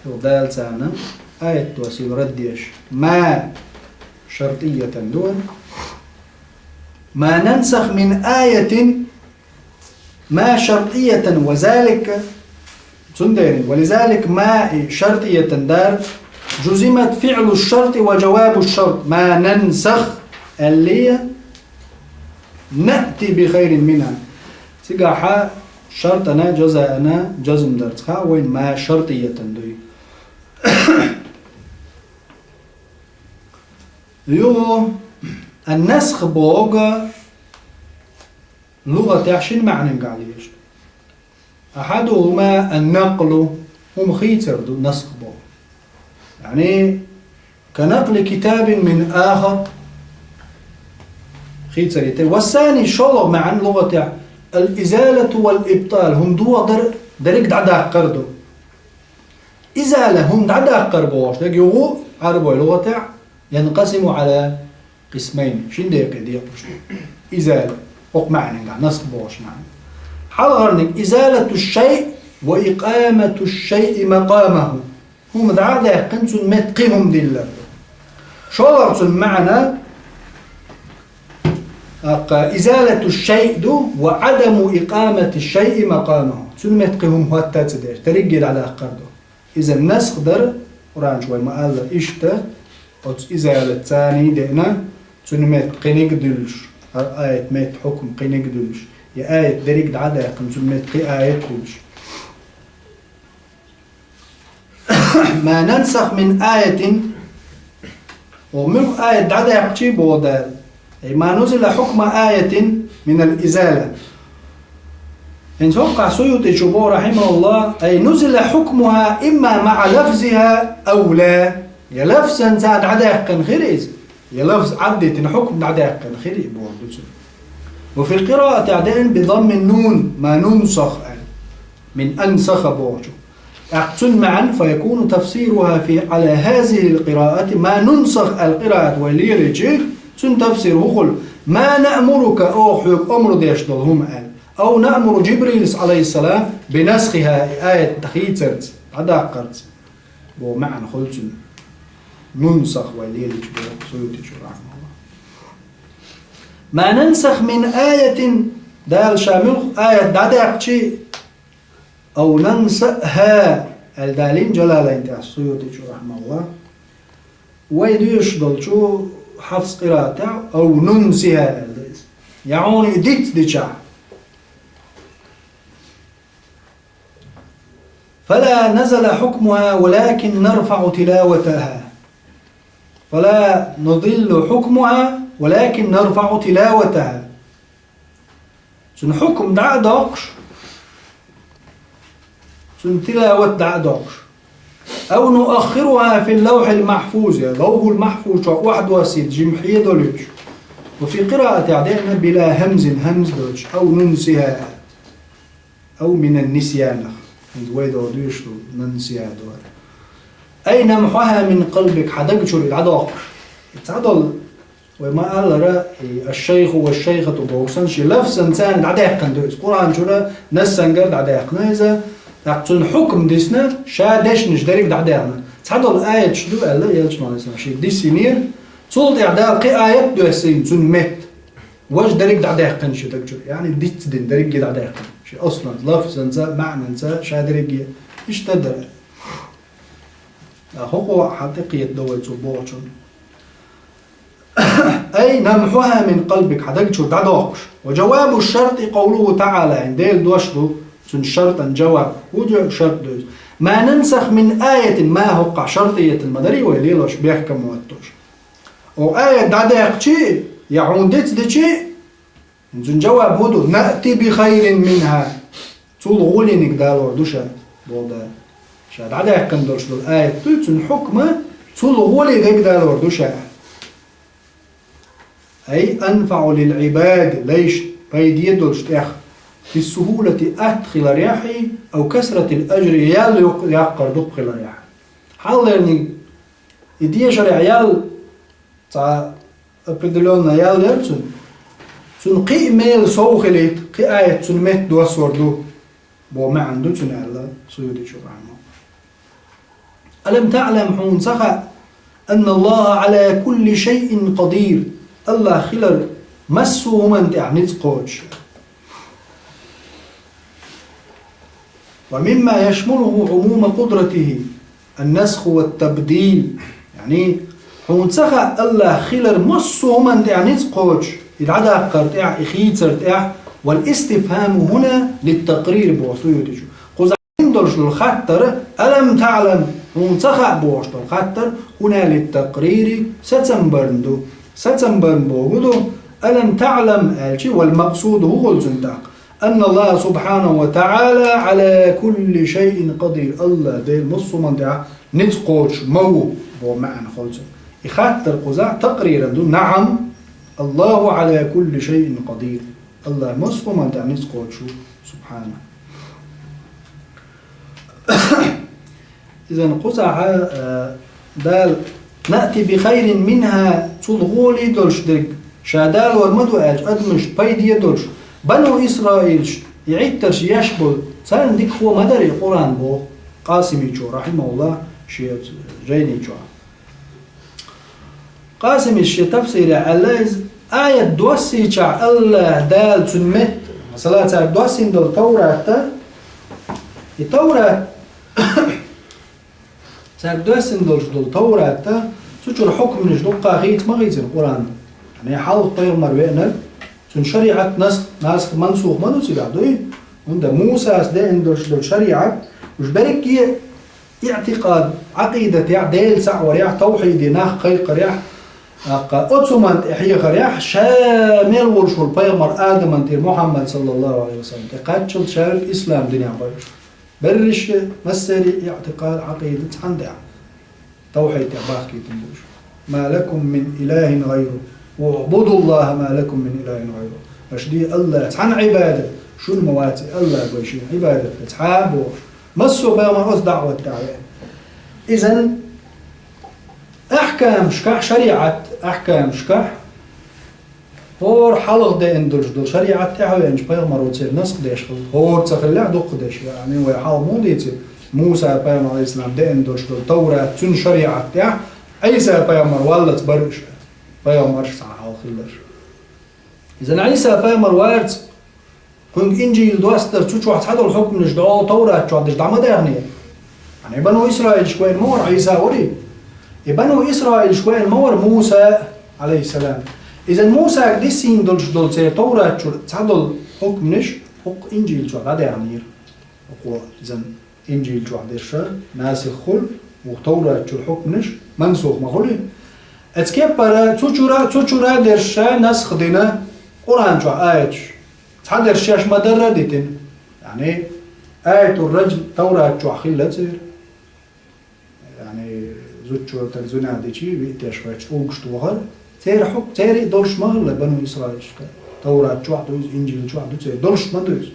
Юха Дала царна аят доссийла рад деш. «Ма» шартӀиятан ду вайн. «Ма нансах мин аятин». «Ма шартӀиятан ва залика». Цундела, ва лизалик «ма» и шартӀиятан дар, «жузимат фиълу шартӀи ва жавабу шартӀ, ма нансах», аьлле, «наъти би хайрин минха». Цигахьа шартӀана, жазаана, жазм дарца хаьа вайн, «ма шартӀиятан» дуй. Юха ан-насх боху лугӀатехь шина маьӀненгахь лелаш ду. Ахьадухума ан-накълу, хӀума хийцар ду насх боху. Яъни, ка накъли китабин мин ахар. Хийцар йита. Ва ссани, шолгӀа маьӀна лугӀатехь, ал-изалату вал ибтал, хӀума дохадар, дерриг дӀадаккхар ду. Изала, хӀума дӀадаккхар бохуш дерг юха Ӏарбойн лугӀатехь, янкъасиму Ӏала къисмайн, шин декъе декъаш ду. Изала, хӀокху маьӀненгахь, насх бохуш маьӀна. Хьалхарниг, изалату шшайъ ва икъамату шшайъи макъамаху. ХӀума дӀа а даьккхина, цунна метта кхин хӀума диллар ду. ШолгӀа цунна маьӀна, ТӀаккха изалату шайъ ду ва адаму икъамати шайъи макъамаху. Цуьнан метта кхин хӀума хӀотта а ца деш, дерриге дӀадаккхар ду. Иза насх дар, Къуръан чу вай ма-аллара, иштта, оцу изалатца а деана, цуьнан метта кхиниг а дуьллуш, хӀара аят метта хьукм кхиниг а дуьллуш, я аят дерриг дӀа а даьккхина, цуьнан метта кхин аят а дуьллуш. Ма нансах мин аятин, оха муьлхха аят дӀадаьккхича боху Дала, ай ма нузила хьукма аятин минал изала. ХӀинца хӀокхахь Суютичо боху, рахьимахуллах, ай нузила хьукмуха имма маӀа лафзиха ау ла. Я лафзанца дӀадаьккхина хир иза, я лафз Ӏаддитина хьукм дӀадаьккхина хир и боху ду цуьнан. Ва фи къираатехь деана би дамми нун, ма нунсах аьлла. Мин ансаха бохучу. ТӀаккха цуьнан маьӀна, фа якуну тафсируха фи, Ӏала хазихил къираати, ма нунсах аьлла къираат вай лелийча, цуьнан тафсир хӀун хуьлу? Ма наъмурука, оха хьоьга омра деш долу хӀума аьлла. Ау наъмуру Джибрилас, Ӏалайхиссалам, би насхиха, и аят хийцарца, дӀадаккхарца. Бо маьӀна хуьлу цуьнан. Нунсах вай лелийча боху Суютичо, рахьимахуллах. Ма нансах мин аятин, Дала ша муьлхха аят дӀадаьккхича, ау нансаха, аьлла далийна Джалалайн тӀехь Суютичо, рахьимахуллах. Вай доьшуш долчу Хьафс къираатехь, ау нунсиха, аьлла ду иза. Я хьуна и диц дичахь. Фала назала хьукмуха, валакин нарфаӀу тилаватаха. Фала нудиллу хьукмуха, валакин нарфаӀу тилаватаха. Цуьнан хьукм дӀа а доккхуш, цуьнан тилават дӀа а доккхуш. Ау нуаххируха фил лавхьил махьфуз, я лавхьул махьфуз чохь охьадоссийта жима хьедолуьйтуш. Ва фи къираатехь деана била хӀамзин, хӀамз доцуш, ау нунсиха. Ау минан нисъянах. ХӀинца вай догӀу дуьйш ду, нансиха догӀу. Ай намхьуха мин къалбик, хьан даг чуьра и дӀадоккхуш. И ца долу, вай ма-аллара, и аш-шайху ва шайхату боху санна, шен лафзанца дӀадаьккхина ду иза. Къуръан чуьра нассангара дӀадаьккхина иза. ТӀаккха цуьнан хьукм дисна, ша дешнаш дерриг дӀадаьккхина. Ца долу аяташ ду аьлла, элчано, Ӏалайхиссалам, шега диссинера. Цул тӀаьхьа Дала кхин аят доьссина, цуьнан метта. Важа дерриг дӀадаьккхина шен даг чуьра, яъни диц дина дерриге дӀадаьккхина. Шен асланца, лафзанца, маьӀнанца, ша дерриге. Иштта дара. ХӀокхо хьан тӀекхета до вай цо бохучунна. Ай намхьуха мин къалбик, хьан даг чуьра дӀадоккхуш. Ва жавабу шарти къовлуху таӀала, хӀинца Делан дош ду, цуьнан шартан жаваб. ХӀун ду шарт ду иза? Ма нансах мин аятин, ма хӀокхахь шартиятан ма дарий вай лелош бехкам моттуш. Оха аят дӀадаьккхича, я хьуна диц дича, цуьнан жаваб хӀун ду? Наъти би хайрин минха. Цул гӀолиниг далор ду ша, боху Дала. Ша дӀадаьккхина долуш долу аят дуй, цуьнан хьукма цул гӀолиниг далор ду ша. Ай анфаӀу лил Ӏибади, лайшна пайде долуш тӀех, фи сухулати атта хиларехь, ау касратил ажри, ял юкъ-, яккхар дукха хиларехь. Хьаллерниг и дешарехь ял цхьа определённо ял яра цуьнан. Цуьнан кхин а мела сов хилийта, кхин а аят цуьнан метта доссор ду, бо маьӀна ду цуьнан аьлла, Суютичо бахьана. Алам таӀлам, хьуна ца хаьа, анна Аллаха Ӏала кулли шайъин къадир, Аллах хилар массо а хӀуманна тӀехь ницкъ кхочуш. Ва мимма яшмулуху Ӏумума къудратихи, ан-насху ва табдил. Яъни, хьуна ца хаьа Аллах хилар массо а хӀуманна тӀехь ницкъ кхочуш, и дӀадаккхар тӀехь, и хийцар тӀехь, вал истифхаму хӀуна литтакърир боху Суютичо. Кхузахь хӀун долуш долу хаттар, алам таӀлам, хьуна ца хаьа бохуш долу хаттар, хӀуна литтакърири сацам барна ду. Сацам барна боху ду, алам таӀлам аьлчи, вал макъсуду хӀун хуьлу цуьнан тӀаккха? Анна Аллаха субхьанаху ва таӀала Ӏала кулли шайъин къадир. Аллах Дела массо а хӀуманна тӀехь ницкъ кхочуш ма ву, бо маьӀна хуьлу цуьнан. И хаттар кхузахь такъриран ду, наӀам, Аллаху Ӏала кулли шайъин къадир. Аллах массо а хӀуманна тӀехь ницкъ кхочуш ву, субхьана. Изан кхузахь, а, Дала, наъти би хайрин минха, цул гӀоле долуш дерг, ша далор ма ду аьлча, адамашна пайде долуш, Бану Исраилаш, и Ӏиттарш еш болу, царна дика хӀума ма дара и Къуръан боху Къасимичо, рахьимахуллах, шен жайни чохь. Къасимис шен тафсирехь аьлла иза, аят доссийчахь АллахӀ Дала цуьнан метта, масала, цаьрга доссийна долу Товрат, и Товрат, цаьрга доссийна долуш долу Товрат, цу чуьра хьукманаш дуккха хийца ма хийцина Къуръано. Хьалха пайхамар веанарг, цуьнан шариӀат насх, насх, мансух ма ду цигахь, дуй? ХӀунда Мусас деана долуш долу шариӀат, уьш берриге иӀтикъад, Ӏакъидатехь, Дела цхьаъ варехь, тавхьиде нах кхайкхарехь, тӀаккха оцу хӀуманна тӀе хьехарехь, ша мел волуш волу пайхамар Адаман тӀера Мухьаммад, саллаллаху Ӏалайхи ва саллам, тӀе кхаччалц ша ислам динехь бара уьш. Берриш а, массарий а иӀтикъад, Ӏакъида цхьаьна тӀехь. Тавхьид тӀехь бахкийтина бу уьш. «Ма лакум мин илахин гӀайру. УӀбудуллаха ма лакум мин илахин гӀайру». Аша де АллахӀ цхьаьна Ӏибадат, шуна ма вац и АллахӀ гой шена Ӏибадат дан цхьа а бохуш. Массо а пайхамар оцу даӀват тӀехь веана. Изан ахькамашкахь, шариӀат ахькамашкахь, хӀора хьалха деана долуш долу шариӀат тӀаьхьавеанчу пайхамаро церан насх деш хилла. ХӀора ца хиллехь дукха деш, яъни вай хьалха муха дийцира, Муса пайхамар, Ӏалайхиссалам, деана долуш долу Таврат, цуьнан шариӀат тӀехь Ӏийса пайхамар валлалц бара уьш, пайхамарш цхьа хьалха хилларш. Иза Ӏийса пайхамар варца, кхуьнга инжил достар, цу чохь цхьадолу хьукманаш дӀо Таврат чохь дерш дӀа ма даьхнера. Хьан и бану Исраилшка веана ма вара Ӏийса, варий? И бану Исраилшка веана ма вара Муса, Ӏалайхиссалам. Иза Мусага диссийна долуш долу церан Таврат чуьра цхьадолу хьукманаш хӀокху инжил чохь дӀадаьхнера. ХӀокхо иза инжил чохь дерша насих хуьлу, вукху Таврат чуьра хьукманаш мансух ма хуьлий? Эцу кеппара цу чуьра, цу чуьра дерша насх дина Къуръан чохь аяташ. Цхьадерш шаьш ма-дарра а дитина. Яъни, аятур-раджм Таврат чохь хилла церан. Яъни, зудчо тера зина дичи, виъ теш ваьчча, чӀулгаш тохар. Церан хьукм, церан а долуш ма хилла бану Исраилшка. Таврат чохь ду иза, инжил чохь ду церан. Долуш ма ду иза.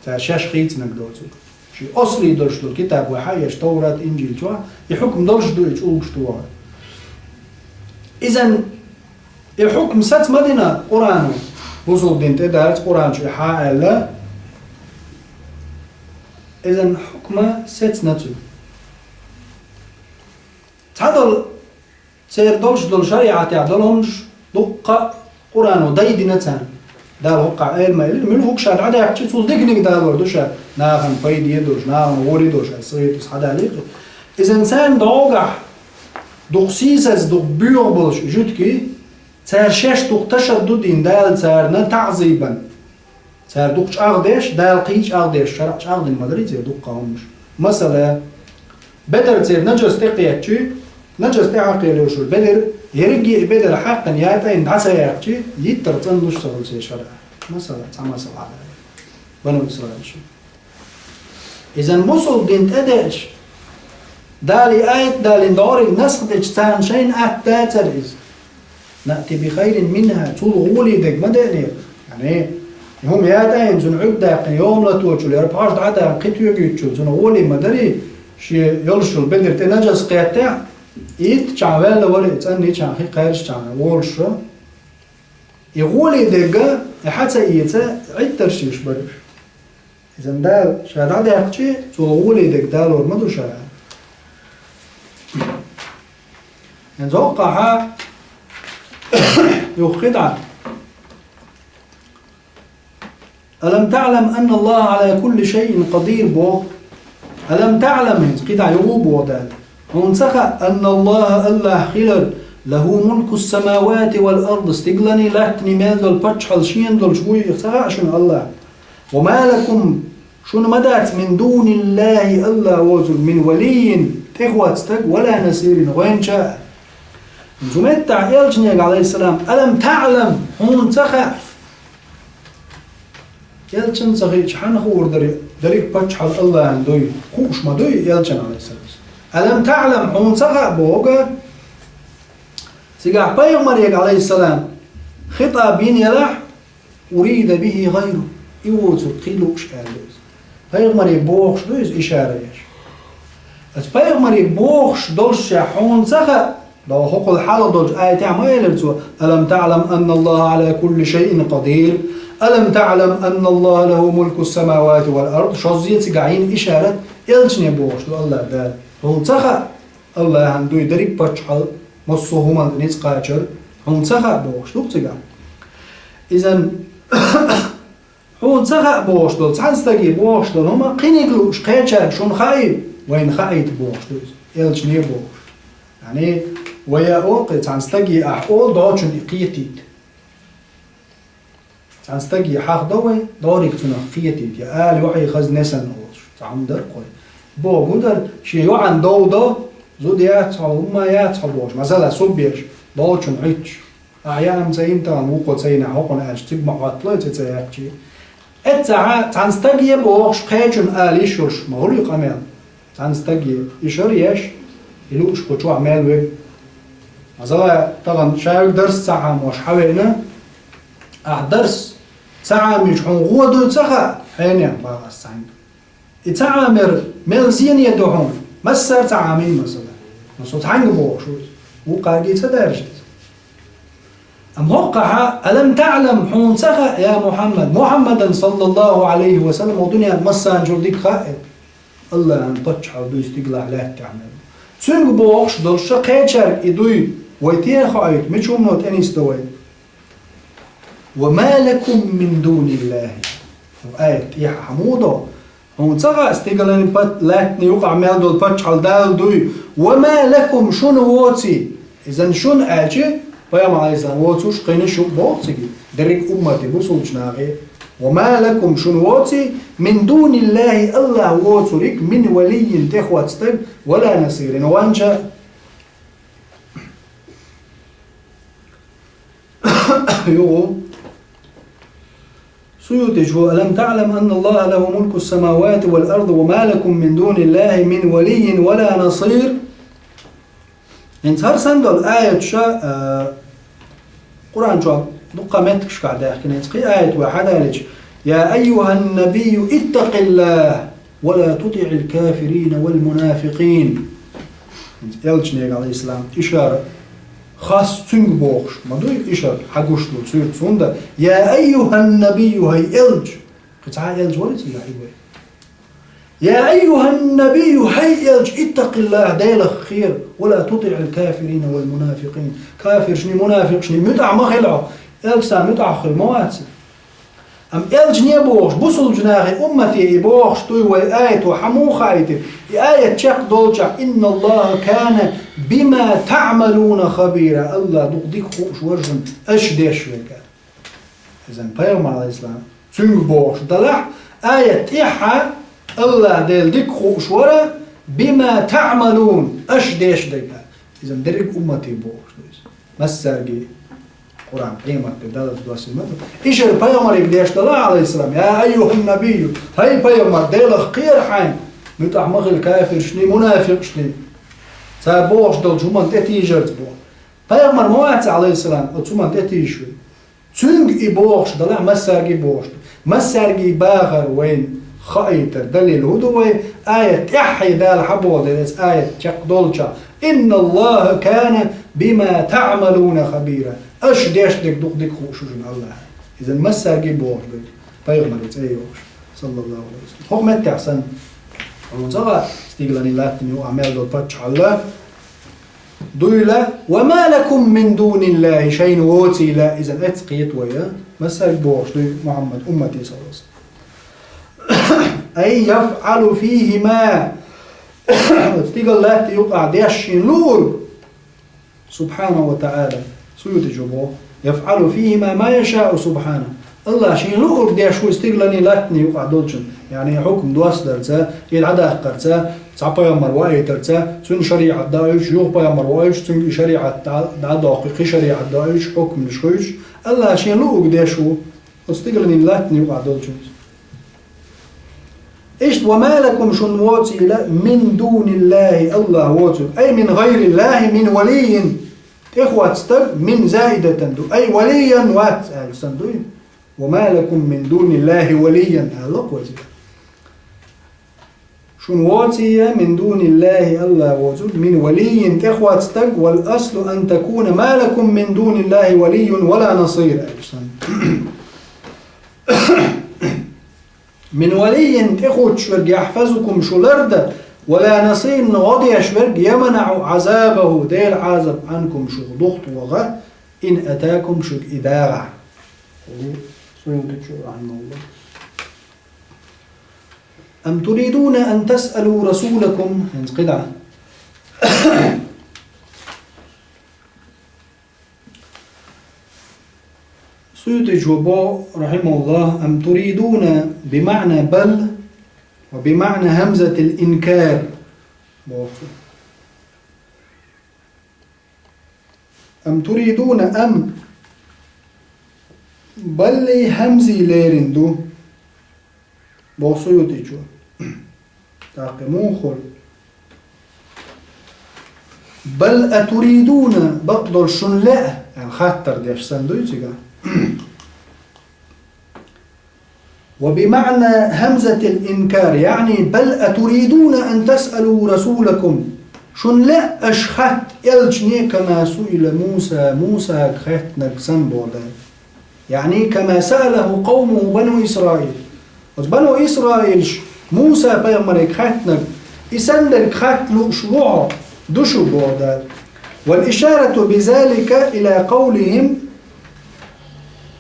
Цара шаьш хийцинарг доцург. Шен ослий долуш долу китаб вай хьаэш, Таврат, инжил чохь, и хьукм долуш ду и чӀулгаш тохар. Изан И хьукм саца ма дина Къуръано, бусулба дин тӀе дарца Къуръан чу и хьа аьлла. Изан хьукма сецна цуьнан. Цхьадолу церан долуш долу шариӀатехь долу хӀуманаш дуккха а Къуръано дайдина царна. Дала хӀокхахь Ӏелма элира, муьлхха ша дӀадаьккхича, цул диканиг далор ду ша, нахана пайде а долуш, нахана гӀоре а долуш, аса гӀетас хьадалийта. Изан царна догахь дукха сийсаз, дукха боьха болуш жуьгтий, цара шаьш дукха ташаддуд дина Дала царна таӀзибан. Цара дукха чӀагӀдеш, Дала кхин чӀагӀдеш, шарахь чӀагӀдина ма дарий церан дуккха хӀуманаш. Масала, бедар церан нажас тӀекхетчий, нажас тӀехьакхелла йолуш бедар, ерриге а бедар хьаькхна ятӀайна дӀа ца яьккхичий, йиттар цӀанлуш ца хуьлу церан шарахь. Масала, цхьа масала хьадара. Бану Исраилшна. Изан бусулба дин тӀедеача, Дала и аят далийна дӀориг насх дечу царна шайна атта дацара иза. Наъти би хайрин минха, цул гӀоле дерг ма деанера. Яъни, и хӀума ятӀайна цунна Ӏуьрг даьккхина, йома латочул яра пхьош дӀа а дахна, кхин тоьгуьйтучул цунна гӀоле ма дарий, шен йолуш йолу бедар тӀе нажас кхеттехь, иттачахьа ваьлла вара и, цӀанйичахьа, хи кхаьршачахьа волуш. И гӀоле дерг, и хьа ца эца, Ӏиттарш еш бара уьш. Изан Дала ша дӀадаьккхичий, цул гӀоле дерг далор ма ду ша. ХӀинца хӀокхахьа юха кхидӀа. «Алам таӀлам анна Аллаха Ӏала кулли шайин къадир», боху. «Алам таӀлам», хӀинца кхидӀа юха боху Дала. Хьуна ца хаьа, «анна Аллаха», Аллах хилар, «лаху мулку ссамавати вал ард», стигланий латтаний мел долу паччахьалла шена долуш вуй, ца хаьа шуна Аллах? «Ва ма лакум», шуна ма дац, «мин дуниллахи», Аллах воцург, «мин валиййин», тӀехӀотта стаг, «ва ла насирин», гӀоьнча а. Цу меттахь элчане, Ӏалайхиссалам, «алам таӀлам», хьуна ца хаьа? Элчана ца хиъча, хьанна хуур дара, дерриг паччахьалла Аллахьан дуй? Хууш ма дуй элчана, Ӏалайхиссалам. «Алам таӀлам», хьуна ца хаьа боху, цигахь пайхамаре, Ӏалайхиссалам, хитӀаб йина елахь, «урида бихи гӀайру», и воцург кхин лууш аьлла иза. Пайхамаре бохуш ду иза ишара еш. Аса пайхамаре бохуш долуш ша хьуна ца хаьа, бала хӀокхул хьалха долчу аятехь ма элира цо: «Алам таӀлам анна Аллаха Ӏала кулли шайин къадир? Алам таӀлам анна Аллаха лаху мулку ссамавати вал ард?» Шозза цигахь йина ишарат элчане бохуш ду Аллах Дала. Хьуна ца хаьа, Аллахьан дуй дерриг паччахьалла, массо а хӀуманна ницкъ кхачар, Хьуна ца хаьа бохуш ду-кх цигахь. Иза хьуна ца хаьа бохуш долу, цхьана стаге бохуш долу хӀума кхиниг лууш кхечаьрга шуна хаий, вайна хаийта бохуш ду иза, элчане бохуш. Яъни, вай а олу кхин цхьана стаге ахь олу, дӀочунна и кхетийта. Цхьана стаге хьахдо вай, дӀориг цунах кхетийта, я ала йо хьайн хаза несана олуш, цхьа хӀума дара кхой. Боху дара, шен йоӀана дов до, зуда яц хьо, хӀумма яц хьо бохуш, масала, суббеш, дӀочунна хьуьттуш. Ахьа яа-м ца йина тахана, вукхо ца йинехь, хӀокхунна аьлча, цига ма хьотталой, ца ца яьккхичи. Эццахьа цхьана стаге бохуш, кхечунна ала йиш йолуш ма хуьлий къамел. Цхьана стаге и шар еш, и лууш кху чохь мел верг. Масала, тахана шаьлга дарс ца хьамош хьавеана, ахь дарс ца хьамийча хьуна гӀо дуй ца хаьа, хьенех бах ас цхьаьнга. И ца Ӏамер мел зене ду хьуна, массара ца Ӏамийна, масала. Но со цхьаьнга бохуш ву иза. Вукхаьргий ца даьржа иза. Амма хӀокхахьа, алам таӀлам, хьуна ца хаьа, я Мухьаммад, Мухьаммадан, саллаллаху Ӏалайхи ва саллам, хӀокху дуьненна массарна чуьра дика хаьа, АллахӀан паччахьалла дуй стигалахь лаьттахь мел. Цуьнга бохуш долуш ша кхечаьрга и дуй, вай тӀе а хоуьйту, мича хӀумано тӀе нисдо вай? «Ва ма лакум мин дуниллахи». Аят тӀехьа хьан муха до? Хьуна ца хаьа стигалан пат-, лаьттан юкъахь мел долу паччахьалла Далла дуй? «Ва ма лакум», шуна воций? Иза шуна аьлча, пайхамар Ӏалайхиссалам воцуш кхин шу боху цига, дерриг уммати бусулчу нахе. «Ва ма лакум», шуна воций? «Мин дуниллахи», АллахӀ воцуриг, «мин валиййин», тӀехвац стаг, «ва ла насирин», ванча. Югу. Суютича ву: «Алам таӀлам анна Аллаха лаху мулку самавати вал арди ва ма лакум мин дуниллахи мин валиййин ва ла насир». ХӀинца хӀара санна долу аяташ, а, Къуръан чохь дуккха меттигашкахь даьхкина, хӀинца кхин аят вай хьадалича: «Я айюхьан набийю иттакъиллах». «Ва ла тутиӀил кафирина вал мунафикъин». ХӀинца элчанега, Ӏалайхиссалам, ишара хас цуьнга бохуш, ма дуй ишара хьан гуш ду цуьрца. ХӀунда: «Я айюхьан набийю», хӀай элча, кхин цхьа а элча вара иза, я хьи вай? «Я айюхьан набийю», хӀай элча, «иттакъиллах», Делах кхера, «ва ла тутиӀил кафирина вал мунафикъин». Кафиршний, мунафикъшний муьтӀахь ма хила хьо. Элча царна муьтӀахь хила ма вац. Амма элчане бохуш, бусулчу нахе, уммате и бохуш дуй вай аято хьан муха хаийтира? И аят чекхдолчохь: «Инна Аллаха кана бима таӀмалуна хабира». АллахӀ дукха дика хууш вара шуна аша деш верг. Иза пайхамар, Ӏалайхиссалам, цуьнга бохуш далахь, аят тӀехьа АллахӀ Дела дика хууш вара, «бима таӀмалун», аша деш дерг. Иза дерриг уммате бохуш ду иза. Массаьрга Къуръан къематде далаза доссийна ма ду. Ишара пайхамарига деш далахь, Ӏалайхиссалам: «Я айюхьан набийю», хӀай пайхамар, Делах кхера хьайна, муьтӀахь ма хила кафиршний, мунафикъшний. Цара бохуш долчу хӀуманна тӀетийжарца боху. Пайхамар ма вац, Ӏалайхиссалам, оцу хӀуманна тӀетийжаш верг. Цуьнга и бохуш далахь, массаьрга и бохуш ду. Массаьрга и бахар вайна хаийтар далил хӀун ду вай? Аят тӀаьххье Дала хьан боху дела, иза аят чекхдолчохь: «Инна Аллаха кана бима таӀмалуна хабира». Аша деш дерг дукха дика хууш ву шуна АллахӀ. Иза массаьрга и бохуш ду, пайхамаре цӀе йохуш, саллаллаху Ӏалайхи ва саллам. ХӀокху меттехь санна, хьуна ца хаьа стигаланийн латтанийн юкъахь мел долу паччахьалла дуйла, «ва ма лакум мин дуниллахи», шайна воцийла, иза эццахь кхета вай, а? Массаьрга бохуш дуй Мухьаммад уммате, саллаллаху Ӏалайхи ва саллам. «Ай яфӀалу фихима». Стигал латта юкъахь деш шен луург. Субхьана ва таӀала. Суютичо боху: «ЯфӀалу фихима ма яшаъу субхьана». АллахӀ шен луург деш ву стигаланийн латтанийн юкъахь долчун. Яъни хьукм доссадарца, и дӀадаккхарца, цхьа пайхамар ваийтарца, цуьнан шариӀат доуьйтуш, юха пайхамар воуьйтуш, цуьнга и шариӀат дӀа-, дӀадоккхуьйтуш, кхин шариӀат доуьйтуш, хьукмаш хуьйцуш, АллахӀ шен луург деш ву оцу стигаланийн латтанийн юкъахь долчуьнца. Иштта: «Ва ма лакум», шуна воцийла, «мин дуниллахи», АллахӀ воцург, «ай мин гӀайриллахи мин валиййин», тӀехвац стаг, «мин» заидатан ду, «ай валиййан» вац аьлла санна дуй. «Ва ма лакум мин дуниллахи валиййан», аьлла кхуза. Шуна воцийла, «мин дуниллахи», АллахӀ воцург, «мин валиййин», тӀехвац стаг, «вал аслу ан такуна ма лакум мин дуниллахи валиййун ва ла насир», аьлла санна. «Мин валиййин», тӀехуттуш верг, «яхьфазукум», шу ларда, «ва ла насирин», гӀо деш верг, «ямнаӀу Ӏазабаху», Делан Ӏазап, «Ӏанкум», шух духту ваха, إن أتاكم, шуьга и дагӀахь. Суютичо, рахьимахуллах. أم تريدون أن تسألوا رسولكم, хӀинца кхидӀа. Суютичо боху, рахьимахуллах: أم تريدون بمعنى بل وبمعنى همزة الإنكار, боху цо. أم تريدون, أم, балли хӀамзий лерина ду, боху Суютичо. ТӀаккха муха хуьлу? بل أتريدون, бакъдолуш шуна лаьа, аьлла хаттар деш санна дуй цигахь. وبمعنى همزة الإنكار، يعني بل أتريدون أن تسألوا رسولكم, шуна лаьа аша хатта элчане, كما سئل موسى, Мусага хаьттинарг санна боху Дала. يعني كما سأله قومه بنو إسرائيل. Оцу бану Исраилаш Муса пайхамариг хаьттинарг, и санна дерг хатта лууш ву хьо, ду шу боху Дала. والإشارة بذلك إلى قولهم,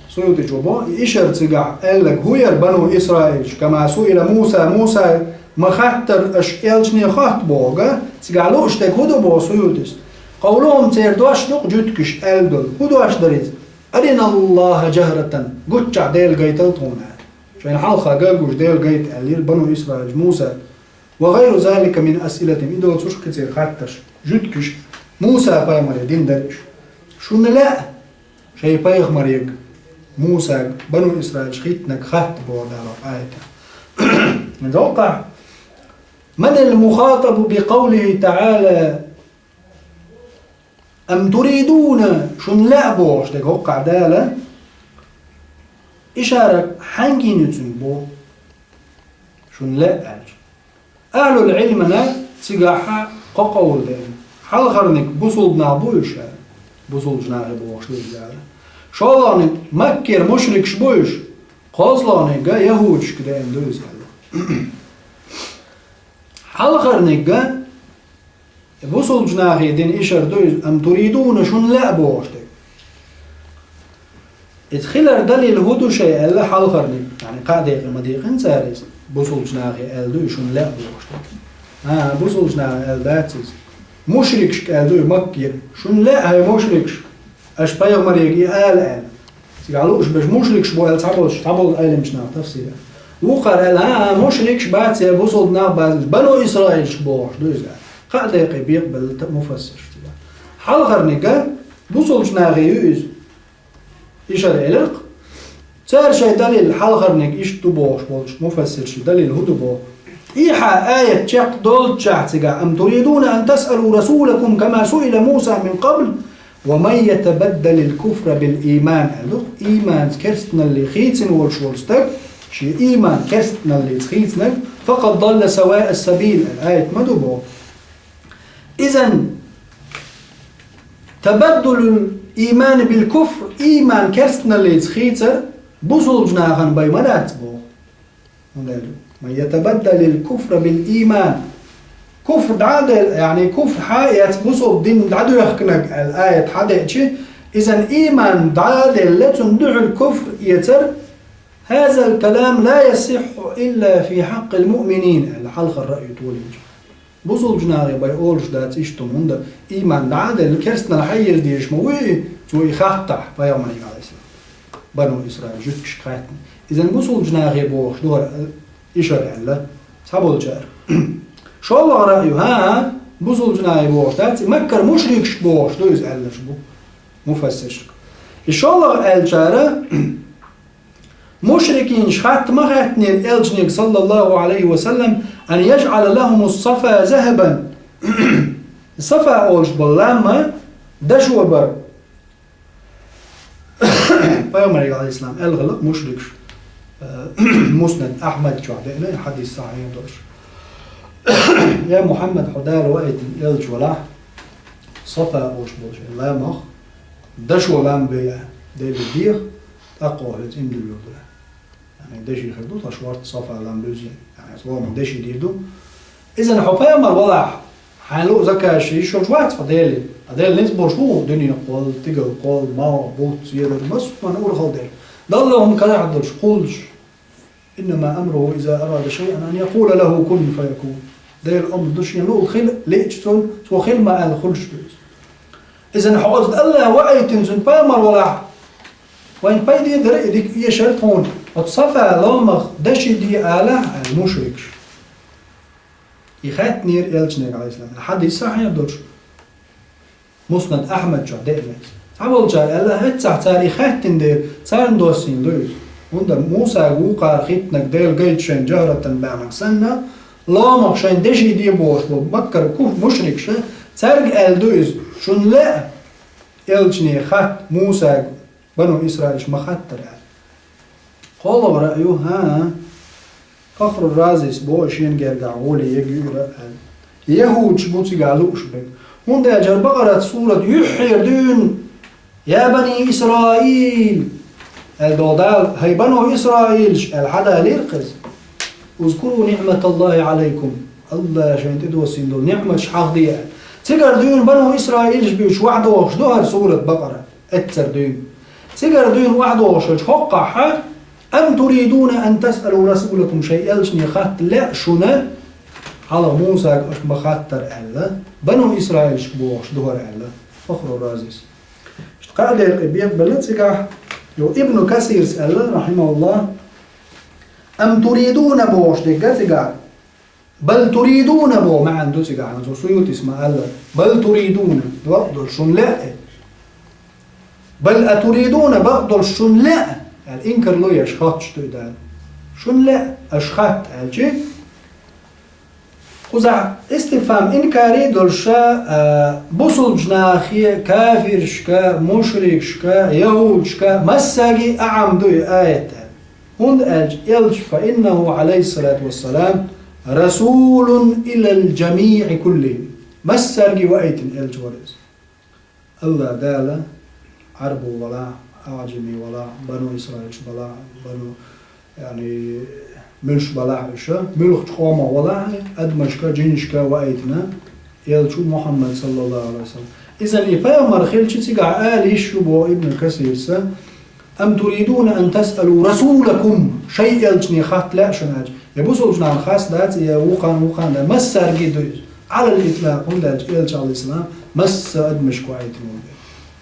Суютичо боху, и ишар цигахь аьлларг хӀун яра бану Исраилаш, كما سئل موسى, Муса ма хаттара аша элчане хатта бохург, цигахь лууш дерг хӀун ду боху Суютис? قولهم, церан дош ду-кх жуьгташа аьлла долу. ХӀун дош дара иза? أرنا الله جهرة, гуччахь Дела гайтал тхуна аьлла. Шайна хьалха ган гуш Дела гайта аьллера бану Исраилаш Мусага. وغير ذلك من أسئلتهم, и доцурш кхин церан хаттарш. Жуьгташа Муса пайхамаре дина дара уьш. Шуна лаьа шайн пайхамариг, Мусаг, бану Исраилаш хаттинарг хатта боху Дала аята. ДоккхахӀ, من المخاطب بقوله تعالى أم تريدون, шуна лаьа бохуш дерг хӀокхахь Дала ишара хьаьнгийна ю цуьнга боху, шуна лаьа аьлча. Ахьлул Ӏилмана цигахь кхо къовла деана. Хьалхарниг бусулба нах бу уьш аьлла, бусулбачу нахе бохуш ду иза аьлла. ШолгӀаниг Маккера мушрикаш бу уьш, кхозлагӀниг яхӀудашка деана ду иза аьлла. Хьалхарниг бусулбачу нахе дина ишар ду иза, أم تريدون, шуна лаьа бохуш дерг. Иза хилар далил хӀун ду шайн аьлла хьалхарниг, яъни кхаа декъе ма дийкъина цара иза, бусулбачу нахе аьлла ду и шуна лаьа бохуш дерг. А, бусулбачу наха аьлла дац иза. Мушрикашка аьлла ду и Маккера. Шуна лаьа, хӀай мушрикаш, аша пайхамарега и ала аьлла. Цигахь лууш берш мушрикаш бу аьлла цхьаболуш, цхьаболу Ӏеламчу наха тафсира. Вукхара аьлла, а, а, мушрикаш бац я, бусулба нах бац, бану Исраилаш бохуш ду иза. Кхаа декъе бекъабелла та муфассирш цигахь. Хьалхарниг бусулбачу нахе ю иза. Ишар элира-кх. Цара шайн далил хьалхарниг иштта ду бохуш болчу муфассирши далил хӀун ду боху? Тхьа аят чекхдолччахь цигахь, أم تريدون أن تسألوا رسولكم كما سئل موسى من قبل ومن يتبدل الكفر بالإيمان, аьлла ду-кх, ийманца керстаналле хийцина волуш волу стаг, шен ийман керстаналлица хийцинарг, فقد ضل سواء السبيل, аьлла аят ма ду боху. Изан, تبدل الإيمان بالكفر, ийман керстаналлица хийцар бусулбачу нахана бен ма дац боху. ХӀунда аьлча, من يتبدل الكفر بالإيمان, куфр дӀа а делла, яъни куфр хьа а эцна, бусулба дин дӀадоьхкинарг аьлла аят хьадеъча, изан ийман дӀа а делла, цунна дуьхьал куфр эцар, هذا الكلام لا يصح إلا في حق المؤمنين, аьлла хьалхара раъй толийча. Бусулбачу нахе бен олуш дац иштта хӀума, хӀунда ийман дӀа а делла, керстаналла хьаэца дезаш ма вуй и, цо и хаттахь, пайхамаре, Ӏалайхиссалам, бану Исраил жуьгташка хаьттина. Изан бусулбачу нахе бохуш ду хӀара ишар аьлла цхьаболчара. ШолгӀа раъй ю, хӀан-хӀа, бусулбачу нахе бохуш дац, и Маккара мушрикашка бохуш ду иза аьлларш бу муфассирш. И шолгӀа аьллачара, мушрикинаш хатта ма хаьттинера элчанега, саллаллаху Ӏалайхи ва саллам, أن يجعل لهم الصفا ذهبا. Сафа олуш болу лам дашо бара. Пайхамаре, Ӏалайхиссалам, аьлла хилла-кх мушрикаш, э, Муснад Ахьмад чохь деана, хьадис сахьихь долуш. Я Мухьаммад, хьо Дала ваийтина элча валахь, Сафа олуш болчу ламах дашо лам бе, Деле деха, тӀаккха хьоьца иман дуьллур ду. Яъни деши хир ду, тхан шорта Сафа лам буьззина. Яъни аса ломан деши дийр ду. Изан хьо пайхамар валахь, Хьайн луъу заказ йиш йолуш вац хьо Деле. Ткъа Дела ницкъ болуш ву дуьне кхолла, стигала кхолла, могӀа, буц, зедар, массо а урхалла дерг. Далла хӀума карахь долуш, кхуллуш. «إنما أمره إذا أراد شيئا أن يقول له كن فيكون». Делан омра ду шена луъург хила лиъча цунна, цо хила ма аьлла хуьлуш ду иза. Иза хьо оцу Далла ваийтина цуьнан пайхамар валахь, вайн пайде дара и дика эшар тхуна, оцу Сафа ломах деши де алахь аьлла мушрикаш. И хаьттинера элчане, Ӏалайхиссалам. Хьадис сахьихь долуш. Муснад Ахьмад чохь деана иза. Цхьаболчара аьлла, хӀетта сахь цара и хаьттина дела, царна доссийна ду иза. ХӀунда Мусага вукхара хиттинарг Дела гайта шайна жахӀратан баьхнарг санна, ломах шайна деши де бохуш болу Маккара куф-, мушрикаша, цаьрга аьлла ду иза, шуна лаьа, элчане хатта Мусага, Бану Исраилаш ма-хаттара аьлла. КхоалгӀа раъ ю, хӀан, Фахру Разис боху шена гергахь гӀоле яга юура аьлла. ЯхӀудаш бу цигахь лууш берг. ХӀунда аьлча хӀара Бакъарат сурат юьххьера дуьйна, «Я бани Исраил», аьлла догӀу Дала, «ХӀай бану Исраилаш», аьлла хьадалийра кхеза. «Узкуру ниӀматаллахи Ӏалайкум». Алла шайна тӀедоссийна долу ниӀматаш хьахде аьлла. Цигара дуьйна бану Исраилаш буьйцуш вахьдохуш ду хӀара сурат Бакъара. Эццара дуьйна. Цигара дуьйна охьадогӀуш хӀокхахь: «Ам туридуна ан тасъалу расулакум», шайн элчане хатта лаьа шуна, хьалха Мусага аша ма-хаттара аьлла, бану Исраилашка бохуш ду хӀара аьлла, Фахру Разис. Иштта кхаа декъе бекъабелла цигахь, йо, Ибну Касирс аьлла, рахьимахуллах: «Ам туридуна» бохуш дерг цигахь, «Бал туридуна» боху маьӀна ду цигахь, хӀинца Суютис ма-аллара. «Бал туридуна», бакъдолуш шуна лаьа. «Бал атуридуна», бакъдолуш шуна лаьа, аьлла, инкарло еш хоттуш ду и Дала. Шуна лаьа, аша хатта аьлчи. Кхузахь истифхам инкаре а долуш, а, бусулбачу нахе, кафиршка, мушрикашка, яхӀудашка, массаьрга а Ӏам ду и аят аьлла. ХӀунда аьлча элча, фа иннаху, Ӏалайхиссалату вассалам, расулун илал джамиӀи куллихим. Массаьрга ваийтина элча вара иза. Алла Дала Ӏарбо валахь, аӀжами валахь, бану Исраилаш балахь, бану, яъни, муьлш балахь уьш, муьлхачу къомах валахь, адамашка, джинашка ваийтина элча ву Мухьаммад, саллаллаху Ӏалайхи ва саллам. Иза и пайхамар хилча цигахь ала йиш ю боху Ибн Касирса, «Ам туридуна ан тасъалу расулакум», шайн элчане хатта лаьа шуна аьлча, я бусулбачу нахана хас дац, я вукхана, вукхана дац, массаьрга ду иза. Ӏалал итлакъ, хӀунда аьлча элча, Ӏалайхиссалам, масса адамашка ваийтина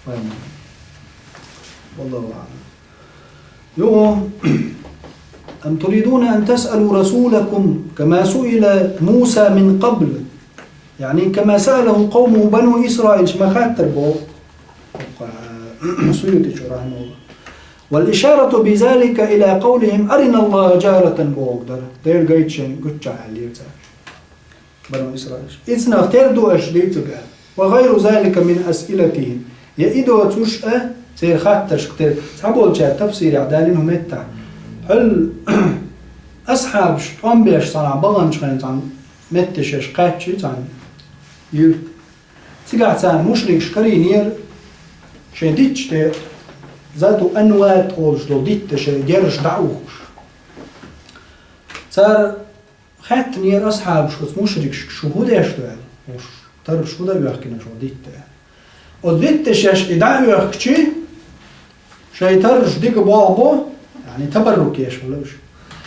ву. Валлаху аӀлам. Юха: «Ам туридуна ан тасъалу расулакум кама суила Муса мин къабл». Яъни, «кама саалаху къавмуху бану Исраил», ма-хаттара боху Суютичо, рахьимахуллах. «Вал ишарату бизалика ила къавлихим арина Аллаха джахратан» бохург дара. Дела гайта шайна гуччахь аьллера цара. Бану Исраилаш. Ицнах тера ду аша дийцург аьлла. «Ва гайру залика мин асъилатихим». Я и доцуш а, церан хаттаршка тера. Цхьаболчара тафсирехь далийна хӀун меттахь. Хьуьлла асхьабаш тӀом беш цхьана баханчу хенахь цхьана метте шаьш кхаьччи цхьана юьрта. Цигахь царна мушрикаш карийнера шайн дитташ тӀе, Зату Анват олуш долу дитта шайн герзаш дӀа а ухкуш. Цара хаьттинера асхьабаш оцу мушрикашка: «Шу хӀун деш ду?» аьлла. «Уьш тарраш хӀун дан оьхкина шу дитта?» аьлла. Оцу дитта шаьш и дӀа а оьхкучи, шайн тарраш дика болх бо, яъни табаррук еш хилла уьш.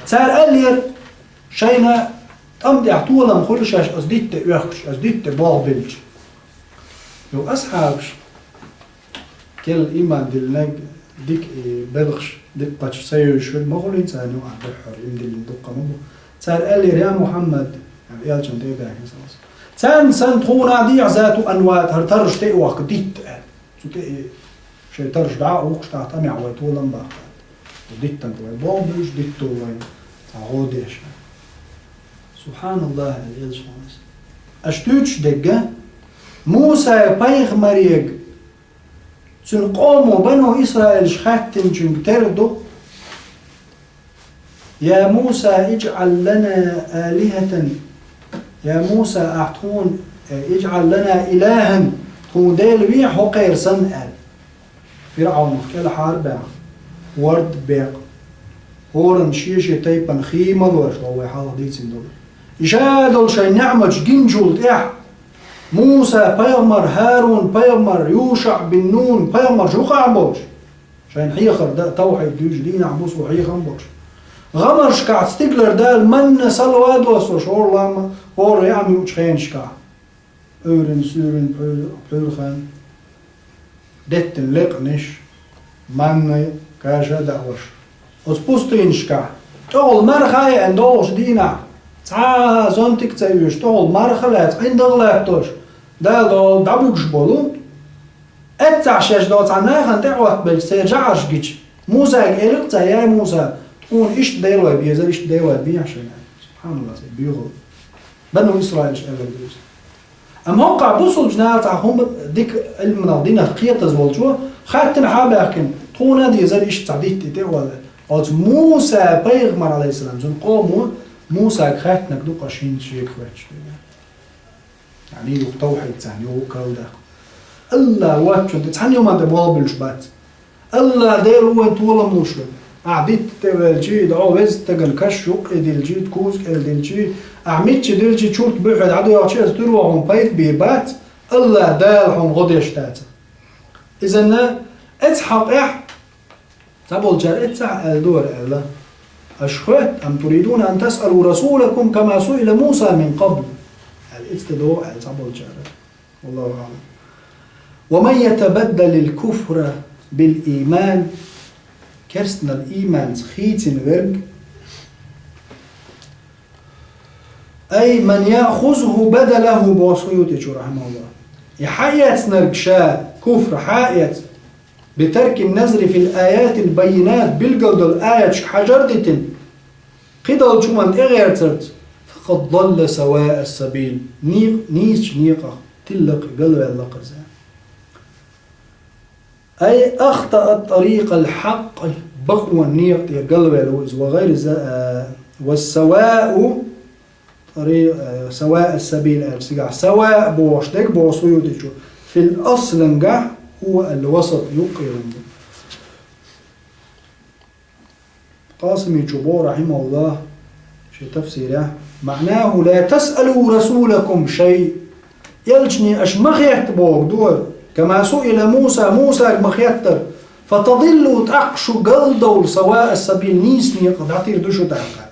Цара аьллера, шайна тӀам тӀехь толам хуьлу шаьш оцу дитта оьхкучи, оцу дитта болх билличи. Йо, асхьабаш, керла ийман диллинарг дика и белхаш, дика кхача ца йовзуш верг ма хуьлийна царна юкъахь дуьххьара, ийман диллина дуккха ма бу. Цара аьллера: «Я Мухьаммад», аьлла, элчан тӀе а даьхкина, саллаллаху Ӏалайхи ва саллам, «царна санна тхуна а дехьа Зату Анват, хӀара тарраш тӀе а оьхку дитта», аьлла. Цу тӀе и шайн тарраш дӀа а ухкуш, тӀаккха тӀамехь вай толам баккха. Оцу диттанга вай болх буьйш, дитто вайн цхьа гӀо деш. СубхьаналлахӀ, аьлла элчано. Аша дуьйцуш дерг а, Муса-пайхамарега цуьнан къомо, бану Исраилаш, хаьттинчуьнга тера ду: «Я Муса, иджӀал лана алихатан». «Я Муса, ахь тхуна, э, иджӀал лана илахӀан, тхуна Дела вехьа хӀокхеран санна», аьлла. ФирӀавнах кӀелхьара баьхна, ворд бекъа, хӀоранна шен-шен тайпана хий ма лоруш, вай хьалха дийцина долу. И ша долу шайн неӀматаш гиначул тӀаьхьа Муса пайхамар, ХӀарун пайхамар, ЮшаӀ бин Нун пайхамар юкъахь болуш. Шайн хьехар дан, тавхьид дуьйцу дийнахь, бусулба хьехам болуш. ГӀамаршкахь стигалара Дала манна, салва а доссуш, хӀора лама, хӀора яа муьлххачу хенашкахь. Ӏуьйрина, суьйрина, пхьуьйр-, пхьуьйрхан. Деттина лекъанаш, манна, каша а даош. Оцу пустынашкахь, тӀехула марха а еана долуш дийнахь, цхьа а зонтик а ца оьшуш, тӀехула марха а лаьцна, ӀиндагӀ а латтош, Дала долу дӀабуьгуш болу, эццахь шаьш доцу цхьана нахана тӀе а хӀоттабелча, церан жаӀарш гича, Мусага элира цара: «Я Муса, тхуна иштта Делой безара, иштта Делой бехьа шайна». СубхьаналлахӀ, сайн боьхалла. Бану Исраилаш аьлла ду иза. Амма хӀокхахь бусулбачу наха цхьа хӀума дика Ӏилманах, динах кхетаза волчо хаьттина, хьа а баьхкина, тхуна а дезара иштта цхьа дитт и тӀе а валла. Оцу Муса пайхамар, Ӏалайхиссалам, цуьнан къомо Мусага хаьттинарг ду-кх аш хӀинца шега хӀоьттича. Яъни юха тавхьид царна юха а калдаккха. АллахӀ воцчунна тӀе цхьана хӀуманна тӀе болх буьллуш бац. АллахӀ Дела ву вайн толам луш верг. Ахь дитта тӀе а ваьлчий, дӀо веза стагана каш юккъе дилчий, куза кӀел дилчий, ахь мичча дилчий, чурт буьххье дӀадоьгӀчий, аса туьро хьуна пайда бийр бац, АллахӀ Дала хьуна гӀо деш дацахь. Изанна эцу хьокъехь цхьаболчара эццахь аьлла дара аьлла: «Аш хоьтту, ам туридуна ан тасъалу расулакум кама суила Муса мин къабл?» Аьлла, эцу тӀе догӀу аьлла цхьаболчара. Валлаху аълам. «Ва ман ятабаддалил куфра бил ийман», керстанал ийманца хийцина верг, «ай ман яхузху бадалаху», боху Суютичо, рахьимахуллахӀ. И хьаэцнарг ша, куфр хьаэц, «битаркин назри фил аятил баййинат», билггал долу аяташка хьажар а дитина, кхидолчу хӀуманна тӀегӀерцарца, «факъад далла саваа ас-сабил», некъ-, нийсачу некъах тилла-кх, галваьлла-кх иза. «Ай ахтаа тарикъал хьакъ», бакъонан некъа тӀе галваьлла ву иза, «ва гӀайри за-, а, ва саваау», тари-, а, «саваа ас-сабил» аьлла цигахь, «саваа» бохуш дерг, боху Суютичо, «фил аслангахь», «хӀува ал-васат», юккъера хӀума ду. Къасимичо боху, рахьимахуллахӀ, шен тафсирехь: «МаӀнаху: ла тасъалу расулакум шай». Элчане аша ма хетта бохург ду вай, «кама суила Муса», Мусага ма хеттара, «фатадиллу», тӀаккха шу галдовла, «саваа ас-сабил», нийса некъа дӀатийр ду шу тӀаккха.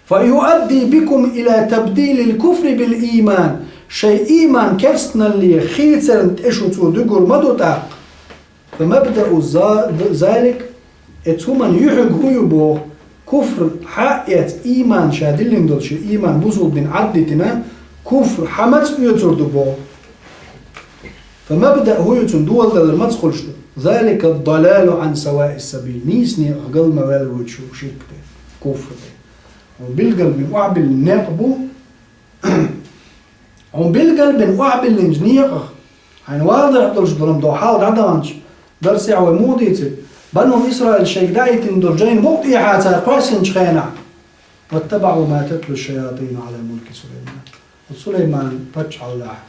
«Фа юадди бикум ила табдилил куфри бил ийман», шайн ийман керстаналле хийцарна тӀе шу цо дуьгур ма ду тӀаккха. «Фа мабдау за-, залик», эцу хӀуманна юьхьиг хӀун ю боху, куфр хьаэца, ийман ша диллина долу шен ийман бусулба дин Ӏаддитина, куфр хьан маца оьцур ду боху. «Фа мабдау», хӀун ю цуьнан доладалар маца хуьлуш ду? «Залика далалу Ӏан саваис сабил», нийса некъах гал ма ваьлла вуьйцу шу ширк тӀе, куфр тӀе. Билггал бен охьабиллина некъ бу, Хьуна билггал бен охьабиллинчу некъах, хьайна вала дехьа долуш долу хӀума хьалха дӀадаханчу дарсехь вай муха дийцира, Бану Исраил шайга даийтина долу жайна мукъа тӀехьа цара кхоьссинчу хенахь, «ваттабаӀу ма татлу шаятину Ӏала мулки Сулайман». Оцу Сулайман паччахьаллехь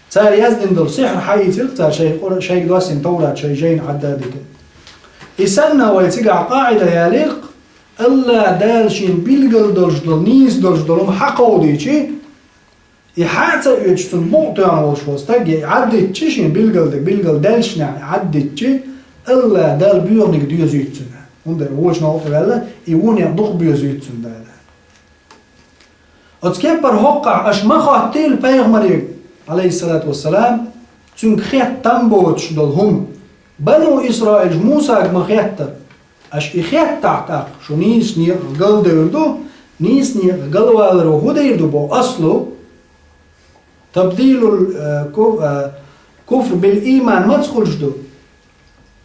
цара яздина долу сихьр хьаийцира цара шайн къура-, шайга доссина Таврат шайн жайна Ӏадда а дитина. И санна вай цигахь къаӀида ялийра-кх, АллахӀ Дала шена билггал долуш долу, нийса долуш долу хӀума хьакховдийчи, и хьа а ца оьцуш, цунна мукъа тоьхна волуш волу стаг, я и Ӏаддитчи, шена билггал дерг билггал даьллачу нехь и Ӏаддитчи, АллахӀ Дала боьханиг доьзуьйту цунна. ХӀунда аьлча вочу новкъа тӀе ваьлла, и вон некъ дукха боьзуьйту цунна Дала. Оцу кепара хӀокхахь аша ма хоттийла пайхамаре, Ӏалайхиссалату вассалам, цуьнга хетта там боцуш долу хӀума. Бану Исраилаш Мусага ма хеттара. Аша и хеттахь тӀаккха, шу нийса некъах галдевр ду, нийса некъах галваларо хӀун дийр ду боху аслу? Табдилул, э, ку-, э, куфр бил ийман маца хуьлуш ду?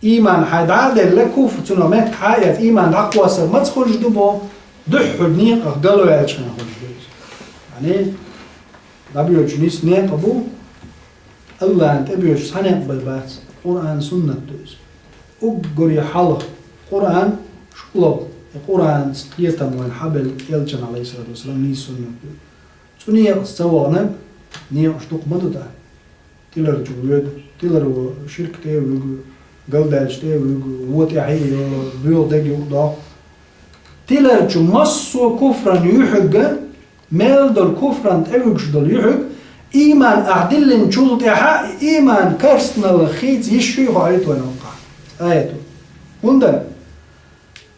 Ийман хьайн дӀа а делла, куфр цунах метта хьа а эцна, ийман дӀакхоссар маца хуьлуш ду боху? Дуьххьал некъах галваьллачхьана хуьлуш ду иза. Яъни, дӀабоьдуш нийса некъа бу, АллахӀна тӀебоьдуш цхьа некъ бен бац, Къуръан, суннат ду иза. Уггаре хьалха Къуръан школал, и Къуръанца кхетам вайн хьабелла элчан, Ӏалайхиссалату вассалам, нийса суннат ду. Цу некъаца ца ваханарг некъаш дукха ма ду тӀаккха. Тиларчу воьду, тиларо ширк тӀе а вуьгу, галдаьллачу тӀе а вуьгу, вон тӀаьхье а йолу, боьха дерг юкъа доккху. Тиларчу массо а куфран юьхьиг, мел долу куфран тӀевуьгуш долу юьхьиг, Ийман ахь диллинчул тӀаьхьа, ийман керстаналла хийца йиш ю хьо айта вайна хӀокхахь. Аято. ХӀунда?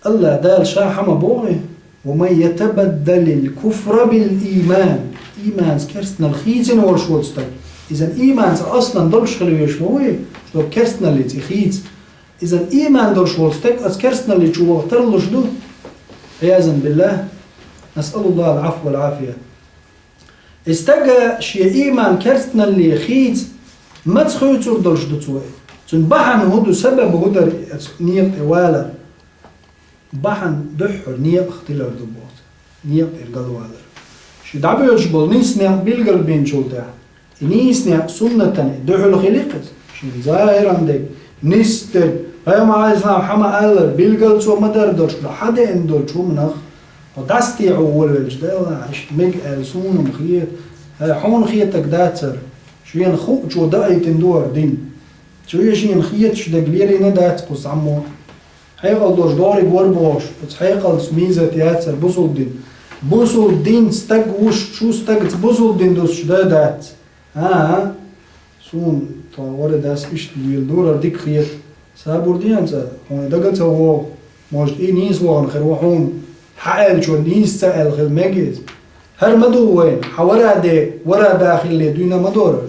АллахӀ Дала Ша хьа ма бохий: «ومن يتبدل الكفر بالإيمان». Ийманца керстаналла хийцина волуш волу стаг. Иза ийманца аслан долуш хила веш ма вуй, что керстаналлица и хийца. Иза ийман долуш волу стаг аса керстаналли чу ваха тарлуш ду. عياذا بالله. نسأل الله العفو والعافية. И стага шен ийман керстаналле хийца маца хуьйцур долуш ду цо и? Цуьнан бахьана хӀун ду, сабаб хӀун дара и аса некъа тӀе валар? Бахьана дуьххьара некъах тилар ду боху цо. Некъа тӀера галвалар. Шен дӀабоьдуш болу нийса некъ билгал бинчул тӀаьхьа, и нийса некъ суннатана и дуьхьал хили кхеза. Шен захӀиран дерг, нийса дерг, пайхамар Ӏалайхиссалам хьа ма-аллара, билгал цо ма-дарра долуш, хьан деана долчу хӀуманах, хьо дӀасатехьо волавелча, Дела, иштта мега аьлла суна-м хета, хьай хьуна хетаг дацара, шена хуучо даийтина ду хӀара дин. Цо шена хеташ дерг лелийна дац кху саммо. Хьекъал долуш догӀург вара бохуш, оцу хьекъалца мизат яцара бусулба дин. Бусулба дин стаг вуш, шу стагаца бусулба дин дусуш дай дац. ХӀан-хӀа, суна тхо вара дас иштта лела дурар дика хета. Сабур де хьуна цкъа, хьуна дага ца вогӀу. Может, и нийса вахана хир ву хьуна. Хьан аьллачо нийса ца аьлла хила мега иза. ХӀара ма ду вайна, хьан вара де, вара да хилале дуьйна ма дора.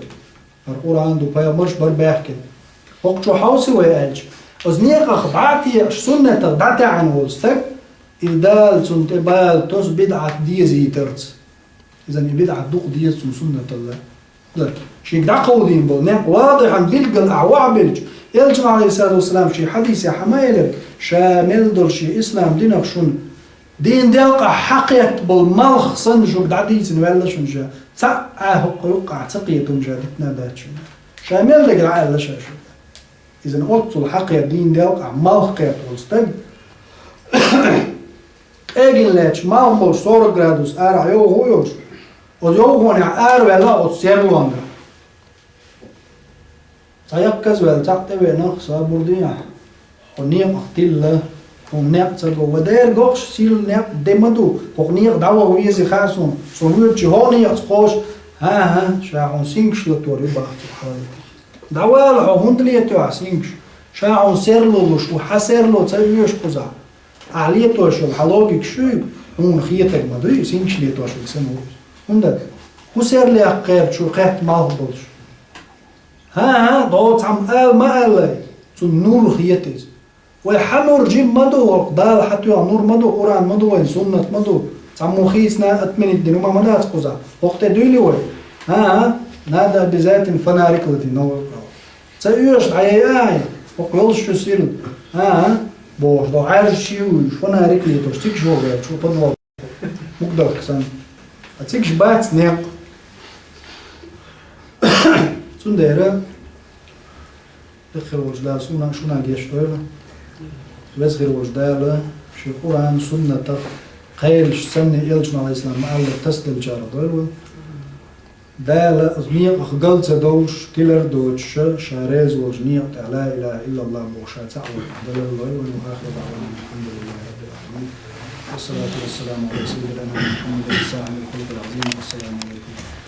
ХӀара Къуръан ду, пайхамарш бара баьхкина. ХӀокху чу хьовсий вай аьлча, оцу некъах дӀа а текхаш, суннатах дӀатаьӀна волу стаг, и Дала цунна тӀе бала тосу бидӀат дезийтарца. Иза и бидӀат дукха деза цунна суннаталла. Дар. Шега дӀакховдийна болу некъ вадихьан билггал ахь вахьабелча, Элчано, Ӏалайхиссалату вассалам, шен хьадисехь хьан ма элира, ша мел долу шен ислам динах шуна дийна делкъахь хьакхетта болу малх санна шуьга дӀадийцина ваьлла шуна ша. Цхьаъ а хӀокху юккъахь ца кхетта хӀума ша дитина дац шуна. Ша мел дерг дӀааьлла ша шуьга. Иза оццул хьакхетта дийна делкъахь малх кхетта волу стаг, къегина лаьтташ малх болуш сорок градус арахь йовхо а йолуш, оцу йовхонехь араваьлла оцу серлонга. Цхьа яккхазваьлла, цхьаъ тӀевеана, сабур де ахь. Хьо некъах тилла, хьуна некъ ца го. Ва дера гохуш сирла некъ де ма ду. ХӀокху некъа дӀаваха везий хаьа суна. Со воьдучи хӀокху некъаца кхоша. ХӀан-хӀа, ша хьуна сингаш латор ю баха цу хьалатехь. ДӀавала хьо, хӀунда летоьхьа сингаш? Ша хьуна серло луш ву, хьан серло ца оьшу кхузахь. Ахь летош йолу хьан логика шуьга, хьуна хетарг ма дуй, сингаш летош верг санна ву иза. ХӀунда? ХӀун серлех кхерчу кхетта малх болуш? ХӀан-хӀа, дӀо цхьамма ала ма аьллай, цунна нур хета иза. Вай хьан нур жима ма ду, хӀокху Дала хьан тоьхна нур ма ду, Къуръан ма ду вайн, суннат ма ду. Цхьаммо хийцина отменить дина хӀума ма дац кхузахь. ХӀокху тӀе дуьйли вай? ХӀан-хӀа, надо обязательно фонарик латий новый кхал. Ца оьшу дӀаяй ахьа, хӀокху йолуш шу сирла. ХӀан-хӀа, бохуш, до Ӏаьржа ши вуьйш, фонарик летош, цига шо гӀерташ, подвал. Мукъадахка санна. А цигаш бац некъ. Цундела, Веза хир волчу Дала суна а, шуна а гечдойла. Веза хир волчу Дала шен Къуръан, суннатах кхелаш санна, Элчано, Ӏалайхиссалам, ма-аллара, тасаделлачарах дойла вай. Дала оцу некъах гал ца довлуш, тилар а доцуш, ша реза волчу некъа тӀехь ла илаха иллаллах бохуш, ша цхьаъ волчу далар лой вайн. Ва ахиру даъвана анил хьамдулиллахи раббил Ӏаламин. Вассалату вассаламу Ӏала саййидина Мухьаммадин сахьибил хулукъил Ӏазим. Вассаламу Ӏалайкум.